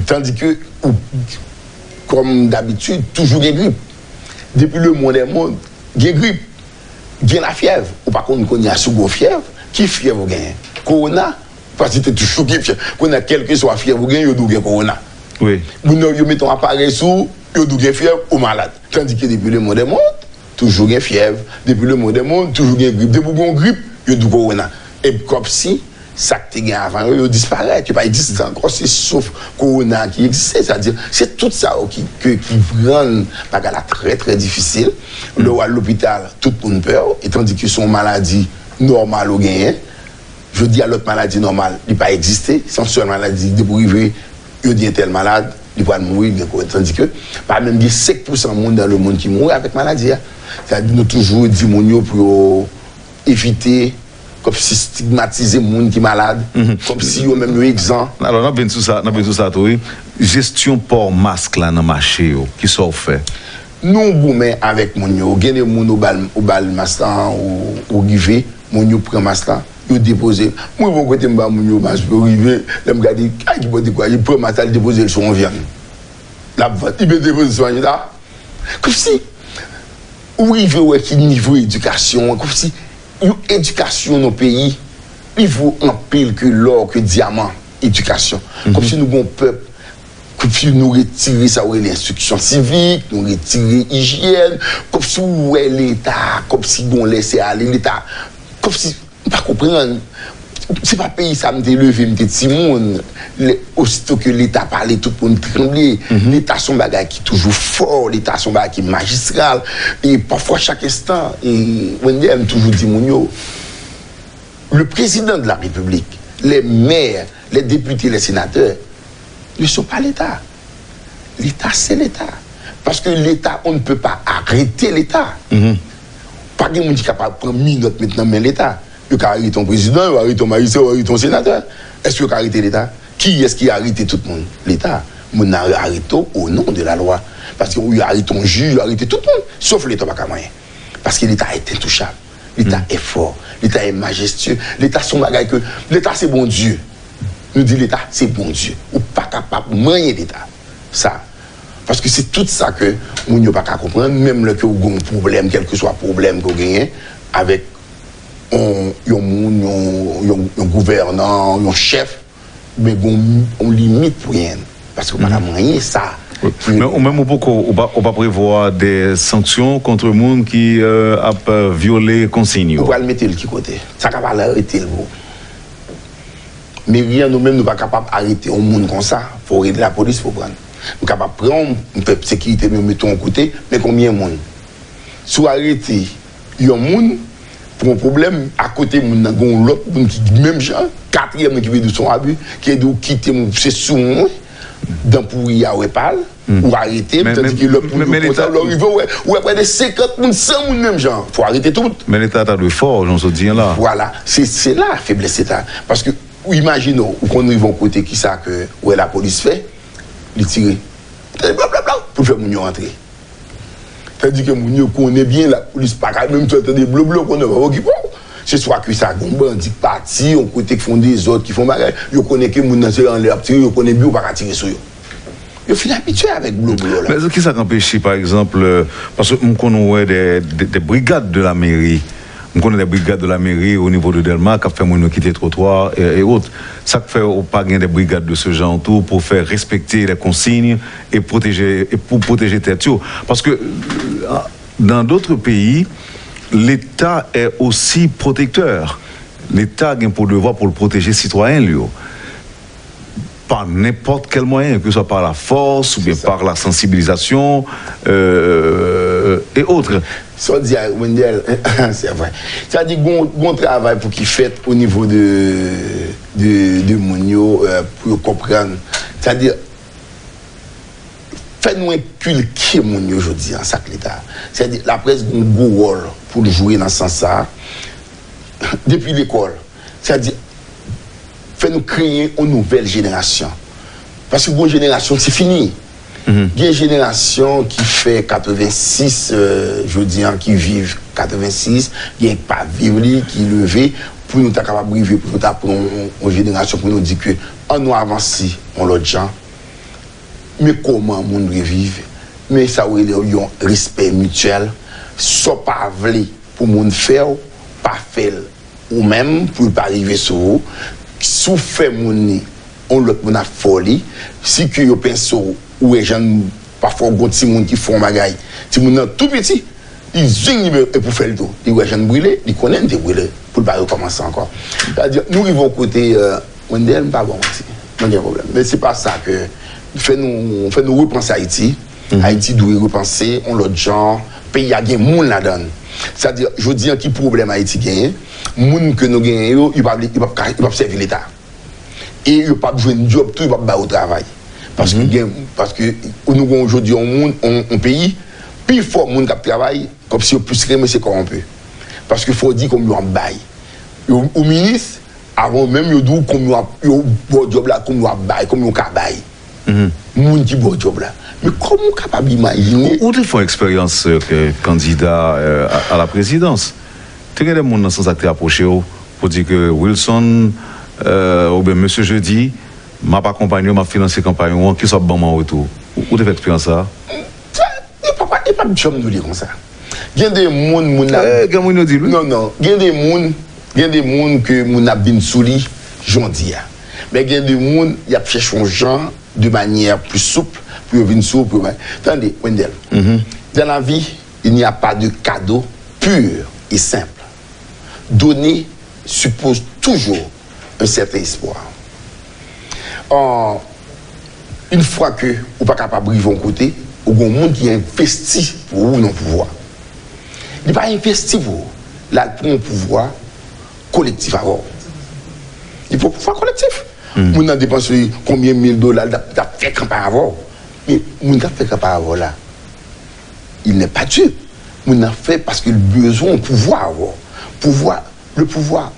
Tandike, ou, kòm dabitid, toujou gen grip. Depi le monde est monde, gen grip. Gen lafyèv, ou pa konn kounye a si w gen yon fyèv, ki fyèv ou genyen? Kowona, paske te toujou gen fyèv. Kounye a, kèlkeswa fyèv ou genyen, yo di w gen kowona. Wi. Moun nan, yo mete yon aparèy sou ou, yo di w gen fyèv, ou malad. Tandike depi le monde est monde, toujou gen fyèv. Depi le monde est monde, toujou gen grip. Depi w gen yon grip, yo di w kowona. E kòmsi, sa k te gen avan yo, yo disparèt, yo pa egziste ankò, se sof kowona ki egziste. Sètadi, se tout sa yo ki, ki, ki rann bagay la trè, trè difisil. Lè w al lopital, tout moun pè w, e tandike se yon maladi nòmal ou genyen. Jodi a, lòt maladi nòmal, li pa egziste. Se yon sèl maladi, depi w rive, yo di entèl malad, li pral mouri, li gen kowona. Tandike, pa menm gen senk pousan moun dans le monde ki mouri avèk maladi a. Sètadi, nou toujou di moun yo pou yo evite kòmsi stigmatize moun ki malad, kòmsi yo menm yo egzan. Alò, n ap vin sou sa, n ap vin sou sa tou, wi. Jesyon pò mask la nan mache yo, kisa w fè? Nou goumen avèk moun yo. Gen de moun ou ba l, ou ba l mask la, ou, ou rive, moun yo pran mask la, yo depoze l. Mwen bon kote m ba moun yo mask pou yo rive, lè m gade, ay ki bon dekouraje, pran mask la, li depoze l sou yon vyann. L ap vann, li depoze l sou yon vyann. Kòmsi ou rive wè ki nivo edikasyon an, kòmsi yon edikasyon nan peyi, li vo anpil ke lò, ke dyaman, edikasyon. Kòmsi nou gon pèp, kòmsi nou retire sa yo rele enstriksyon sivik, nou retire ijyèn, kòmsi ou wè Leta, kòmsi gon lese ale, Leta, kòmsi M pa konprann. Se pa peyi sa m te leve, m te timoun. Lè, osito ke Leta pale, tout moun tranble. Leta se yon bagay ki toujou fò, Leta se yon bagay ki majistral. E pafwa, chak enstan, e, Wendell, m toujou di moun yo, le président de la République, les maires, les députés, les sénateurs, ne sont pas l'État. Leta se Leta. Paske Leta, on ne peut pas arrêter Leta. Pa gen moun ki kapab pran minòt met nan men Leta. Yo ka arete yon prezidan, yo arete yon majistra, yo arete yon senatè. Èske yo ka arete Leta? Kiyès ki arete tout moun? Leta. Moun nan arete w au nom de la loi. Paske yo arete yon jij, yo arete tout moun. Sof Leta pa ka manyen. Paske Leta est intouchable. Leta est fort. Leta est majestueux. Leta se yon bagay ke, Leta se Bondye. Nou di Leta se Bondye. Ou pa kapab manyen Leta. Sa. Paske se tout sa ke moun yo pa ka konprann, menm lè ke w gen yon pwoblèm, kèlkeswa pwoblèm ke w genyen avèk yon, yon moun, yon, yon, yon gouvènan, yon chèf, men gen yon, yon limit pou genyen. Paske w pa ka manyen sa. Men ou menm ou poko, ou pa, ou pa prevwa de sanksyon kont moun ki euh, ap euh, vyole konsiy yo. Ou pral mete l ki kote? Sa ka pral arete l pou. Meri an, nou menm, nou pa kapab arete yon moun konsa. Fò w rele lapolis pou pran l. Nou kapab pran w, nou fè sekirite nou mete w yon kote, men konbyen moun? Si w arete yon moun pou yon pwoblèm, akote moun nan gen yon lòt moun ki menm jan, katriyèm moun ki vin di w se yon abi, ki di w kite m, se sou mwen, dan pouri a wè pa l, ou arete m, tandis ke lòt moun yo konsa, lè w rive, w wè, w wè prè de senkant moun, san moun menm jan, fò w arete tout. Men Leta ta dwe fò, jan w sot di an la. Vwala, se, se la feblès Leta. Paske, ou imajine w, ou konn rive yon kote, kisa ke, w wè lapolis fè, li tire. Tande blablabla, pou l fè moun yo antre. Tandis ke moun yo konnen byen, lapolis pa ka menm fè tande bloblo, konnen pa okipe w. Se swa ke sa gen yon bandi k pati, yon kote k fè yon dezòd, ki fè yon bagay, yo konnen ke moun nan se anlè ap tire, yo konnen byen ou pa ka tire sou yo. Yo fin abitye avèk bloblo la. Men kisa k anpeche, pa egzanp, euh, paske m konn wè de, de, de brigad de la meri, m konnen de brigad de la meri o nivo de Dèlma k ap fè moun yo kite twotwa e, e ot. Sa k fè ou pa gen de brigad de ce genre tou pou fè respekte les consignes e pwoteje, e pou pwoteje tèt yo? Paske euh, dans d'autres pays, l'État est aussi protecteur. Leta gen pou devwa pou l pwoteje sitwayen l yo. Pa nenpòt kèl mwayen, ke swa pa la fòs oubyen pa la sansibilizasyon, euh, e otre. Sa w di a, Wendell, se vre. Sa di gon, gon travay pou ki fèt o nivo de, de, de moun yo, euh, pou yo konprann. Sa di, fè nou enkilke moun yo jodi an, sa k Leta. Sètadi, laprès gen yon gwo wòl pou l jwe nan sans sa a. Depi lekòl, sètadi, fè nou kreye yon nouvèl jenerasyon. Paske gen yon jenerasyon ki fini. Gen jenerasyon ki fè katrevensis, euh, jodi an, ki viv katrevensis, gen k pa viv li, ki leve, pou nou ta kapab rive, pou nou ta pran yon, yon jenerasyon, pou nou di ke ann nou avanse yon lòt jan. Men kòman moun dwe viv, men sa w rele yon respè mityèl. Sa w pa vle pou moun fè w, pa fè l ou menm, pou l pa rive sou ou. Si w fè moun li, yon lòt moun ap fè w li. Si ke yo pense w, ou wè jan, pafwa w gon timoun ki fè yon bagay, timoun nan tou piti, li zwing li men e pou fè l tou. Li wè jan l brile, li konnen l te brile, pou l pa rekòmanse ankò. Sètadi, nou rive yon kote, euh, Wendell, m pa ba w manti. Mwen gen pwoblèm. Men se pa sa ke fè nou, fè nou repanse Ayiti. Ayiti dwe repanse yon lòt jan. Peyi a gen moun ladan l. Sètadi, jodi an, ki pwoblèm Ayiti genyen? Moun ke nou genyen yo, yo pa vle, yo p ap ka, yo p ap sèvi Leta. E yo p ap jwenn djòb tou, yo p ap ba yo travay. Paske gen, paske nou gen jodi yon moun, yon, yon peyi, pifò moun k ap travay, kòmsi yo plis renmen se kòwonpi. Paske fò w di kòm yo ap bay. Yo, ou minis, avan menm yo di w kòman yo ap, yo ba w djòb la, kòman yo ap bay, kòman yo ka bay. Moun ki ba w djòb la. Men kòman w kapab imajine? Ou, ou te fè yon eksperyans, euh, ke kandida, euh, a, a la prezidans. Te gen de moun nan sans la ki te apwoche w pou di ke Wilson, euh, oubyen Mesye Jeudi, m ap akonpanye w, m ap finanse kanpay ou an, kisa w ap ban m an retou? Ou, ou te fè eksperyans sa a? Sa, li pa, li pa janm nou li konsa. Gen de moun, moun nan Eh, gen moun yo di l, wi. Non, non. Gen de moun, gen de moun ke moun ap vin sou li jodi a. Men gen de moun, y ap chèche yon jan, de manyè pli soup, pou yo vin sou, pou yo... Tande, Wendell. Dans la vie, il n'y a pas de cadeau pur et simple. Donner suppose toujours un certain espoir. An, yon fwa ke ou pa kapab rive yon kote, ou gen yon moun ki envesti pou ou nan pouvwa. Li pa envesti pou ou. L al pran yon pouvwa kolektif avè w. Li pran pouvwa kolektif. Moun nan depanse konbyen mil dola, l t ap, t ap fè kanpay avè w. Men moun k ap fè kanpay avè w la, il n'est pas dupe. Moun nan fè paske l bezwen yon pouvwa avè w. Pouvwa, le pouvoir,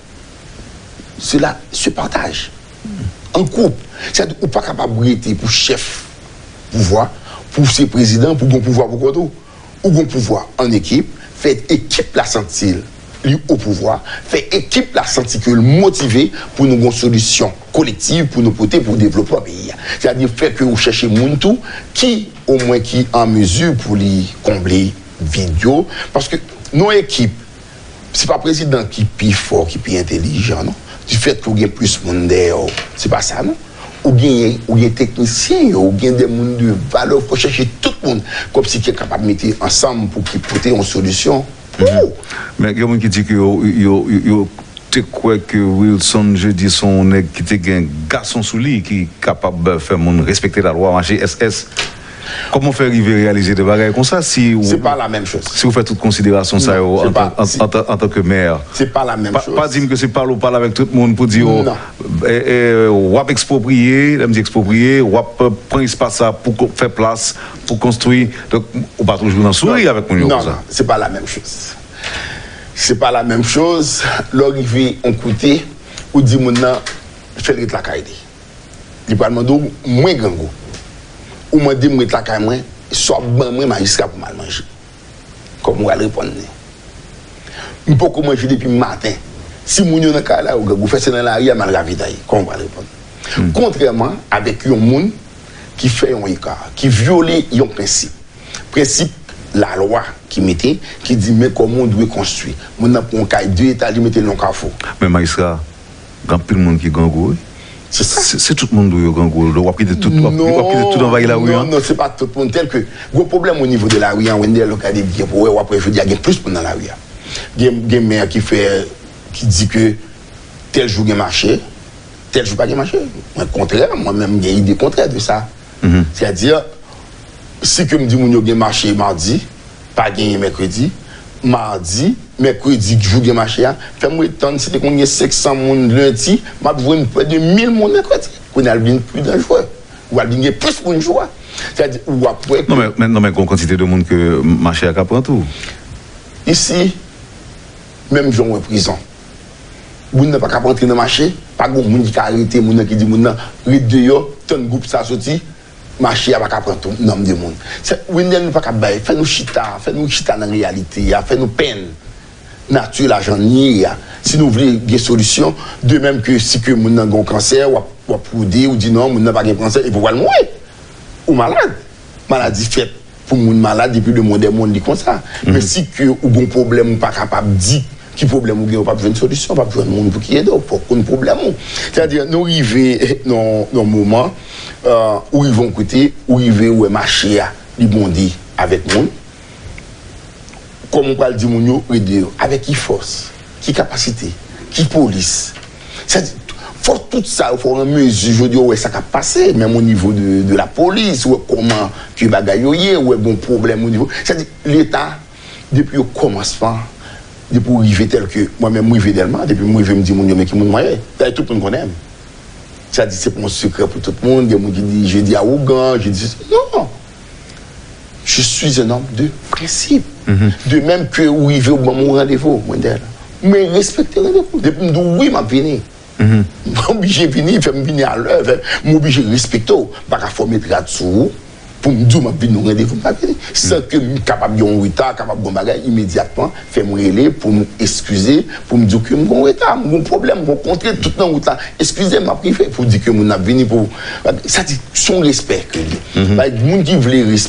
cela se partage. An gwoup. Sètadi, ou pa kapab rete pou chèf pouvwa, pou se prezidan, pou gen pouvwa pou kont ou. Ou gen pouvwa an ekip, fè ekip la santi l li o pouvwa, fè ekip la santi ke l motive pou nou gen solisyon kolektiv pou nou pote pou devlopman peyi a. Sètadi, fè ke ou chèche moun tou ki, omwen, ki an mezi pou li konble vid yo. Paske nan yon ekip, se pa prezidan ki pi fò, ki pi entelijan, non. Difèt ke w gen plis moun dèyè w, se pa sa, non. Ou genyen, ou gen teknisyen yo, ou gen de moun de valè, fò chèche tout moun kòmsi ki kapab mete ansanm pou ki pote yon solisyon pou ou. Men gen moun ki di ke yo, yo, yo, yo te kwè ke Wilson Jeudi se yon nèg ki te gen gason sou li, ki kapab fè moun respekte lalwa, mache S S. Kòman w fè rive reyalize de bagay konsa si w, C'est pas la même chose. Si w fè tout konsiderasyon sa yo Non, c'est an tan, pas, an, c'est, an tan, an tan ke mè? C'est pas la même Pa, chose. Pa di m ke se pale w pale avèk tout moun pou di yo, Non. eh, eh, w ap ekspropriye, lè m di ekspropriye, w ap, eh, pran espas sa pou ko-, fè plas, pou konstwi. Donk, ou pa toujou nan souri Non. avèk moun yo Non, konsa. Non, c'est pas la même chose. C'est pas la même chose. Lè w rive yon kote, ou di moun nan, fè l ret lakay li. Li pral mande w, mwen grangou. Ou mande m ret lakay mwen, sa w ap ban mwen majistra pou m al manje. Kòman w pral reponn li? M poko manje depi maten. Si moun yo nan kay la, yo grangou, fè se nan lari a m al ravitay. Kòman w pral reponn? Kontrèman avèk yon moun ki fè yon eka, ki vyole yon prensip. Prensip lalwa ki mete, ki di men kòman w dwe konstwi. Moun nan pran yon kay de etaj, li mete l nan kafou. Men majistra, gen anpil moun ki grangou, wi. Se sa. Se, se tout moun tou yo grangou. W ap kite tout, w ap, w ap kite tout anvayi lari an. Non, non, se pa tout moun. Tèlke, gwo pwoblèm o nivo de lari an, Wendell, w gade byen pou wè, w ap wè jodi a gen plis moun nan lari a. Gen, gen mè ki fè, ki di ke tèl jou gen mache, tèl jou pa gen mache. Mwen kontrè, mwen menm gen ide kontrè de sa. Sètadi, si ke m di moun yo gen mache madi, pa genyen mèkredi, madi, mèkredi, jou gen mache a, fè m ret tann, si te konn gen senk san moun lendi, m ap jwenn prè de mil moun mèkredi. Kounye a l vin pi danjere. Ou al vin gen plis moun jou a. Sètadi, ou ap wè ke Non, men, men, non, men, gen yon kantite de moun ke mache a ka pran tou. Isi, menm jan w wè prizon. Moun nan pa ka antre nan mache, pa gen moun ki ka arete moun nan, ki di moun nan, ret deyò, tann gwoup sa soti, mache a pa ka pran tout nonm de moun. Se, Wendell, nou pa ka bay, fè nou chita, fè nou chita nan reyalite a, fè nou penn nati la jan l ye a. Si nou vle gen solisyon, de menm ke si ke moun nan gen yon kansè, w ap, w ap pwoude, ou di non, moun nan pa gen kansè, epi w pral mouri. Ou malad. Maladi fèt pou moun malad, epi le monde est monde li konsa. Men si ke ou gen yon pwoblèm, ou pa kapab di ki pwoblèm ou gen, ou p ap jwenn solisyon, ou p ap jwenn moun pou ki ede w, fòk konn pwoblèm ou. Sètadi, nou rive nan, nan yon moman, euh, ou rive yon kote, ou rive wè mache a, li bonde avèk moun. Kòman w pral di moun yo ret deyò? Avèk ki fòs? Ki kapasite? Ki polis? Sètadi, fò tout sa yo, fò w an mezi, jodi a, w wè sa k ap pase, menm o nivo de, de lapolis, w wè kòman ke bagay yo ye, w wè gon pwoblèm o nivo. Sètadi, Leta, depi o kòmansman, depi w rive tèlke, mwen menm, m rive Dèlma, depi m rive, m di moun yo, men ki moun mwen ye. Dayè, tout moun konnen m. Sa di, se pa yon sekrè pou tout moun. Gen moun ki di, je dis awogan, je dis, non. Je suis un homme de principe. De même que ou rive, ou ban m yon randevou, Wendell. Mwen respekte randevou. Depi m di w wi, m ap vini. M oblije vini, fè m vini alè, fè, m oblije respekte w. M pa ka fòme rad sou ou pou m di w m ap vini nan randevou m pa vini. San ke m kapab gen yon reta, kapab gen yon bagay, imedyatman, fè m rele pou m eskize, pou m di w ke m gen yon reta, m gen yon pwoblèm, m rankontre tout nan wout la. Eskize m, m ap rive pou di ke moun ap vini pou. Sa di, se yon respè ke li. Bay moun ki vle respè.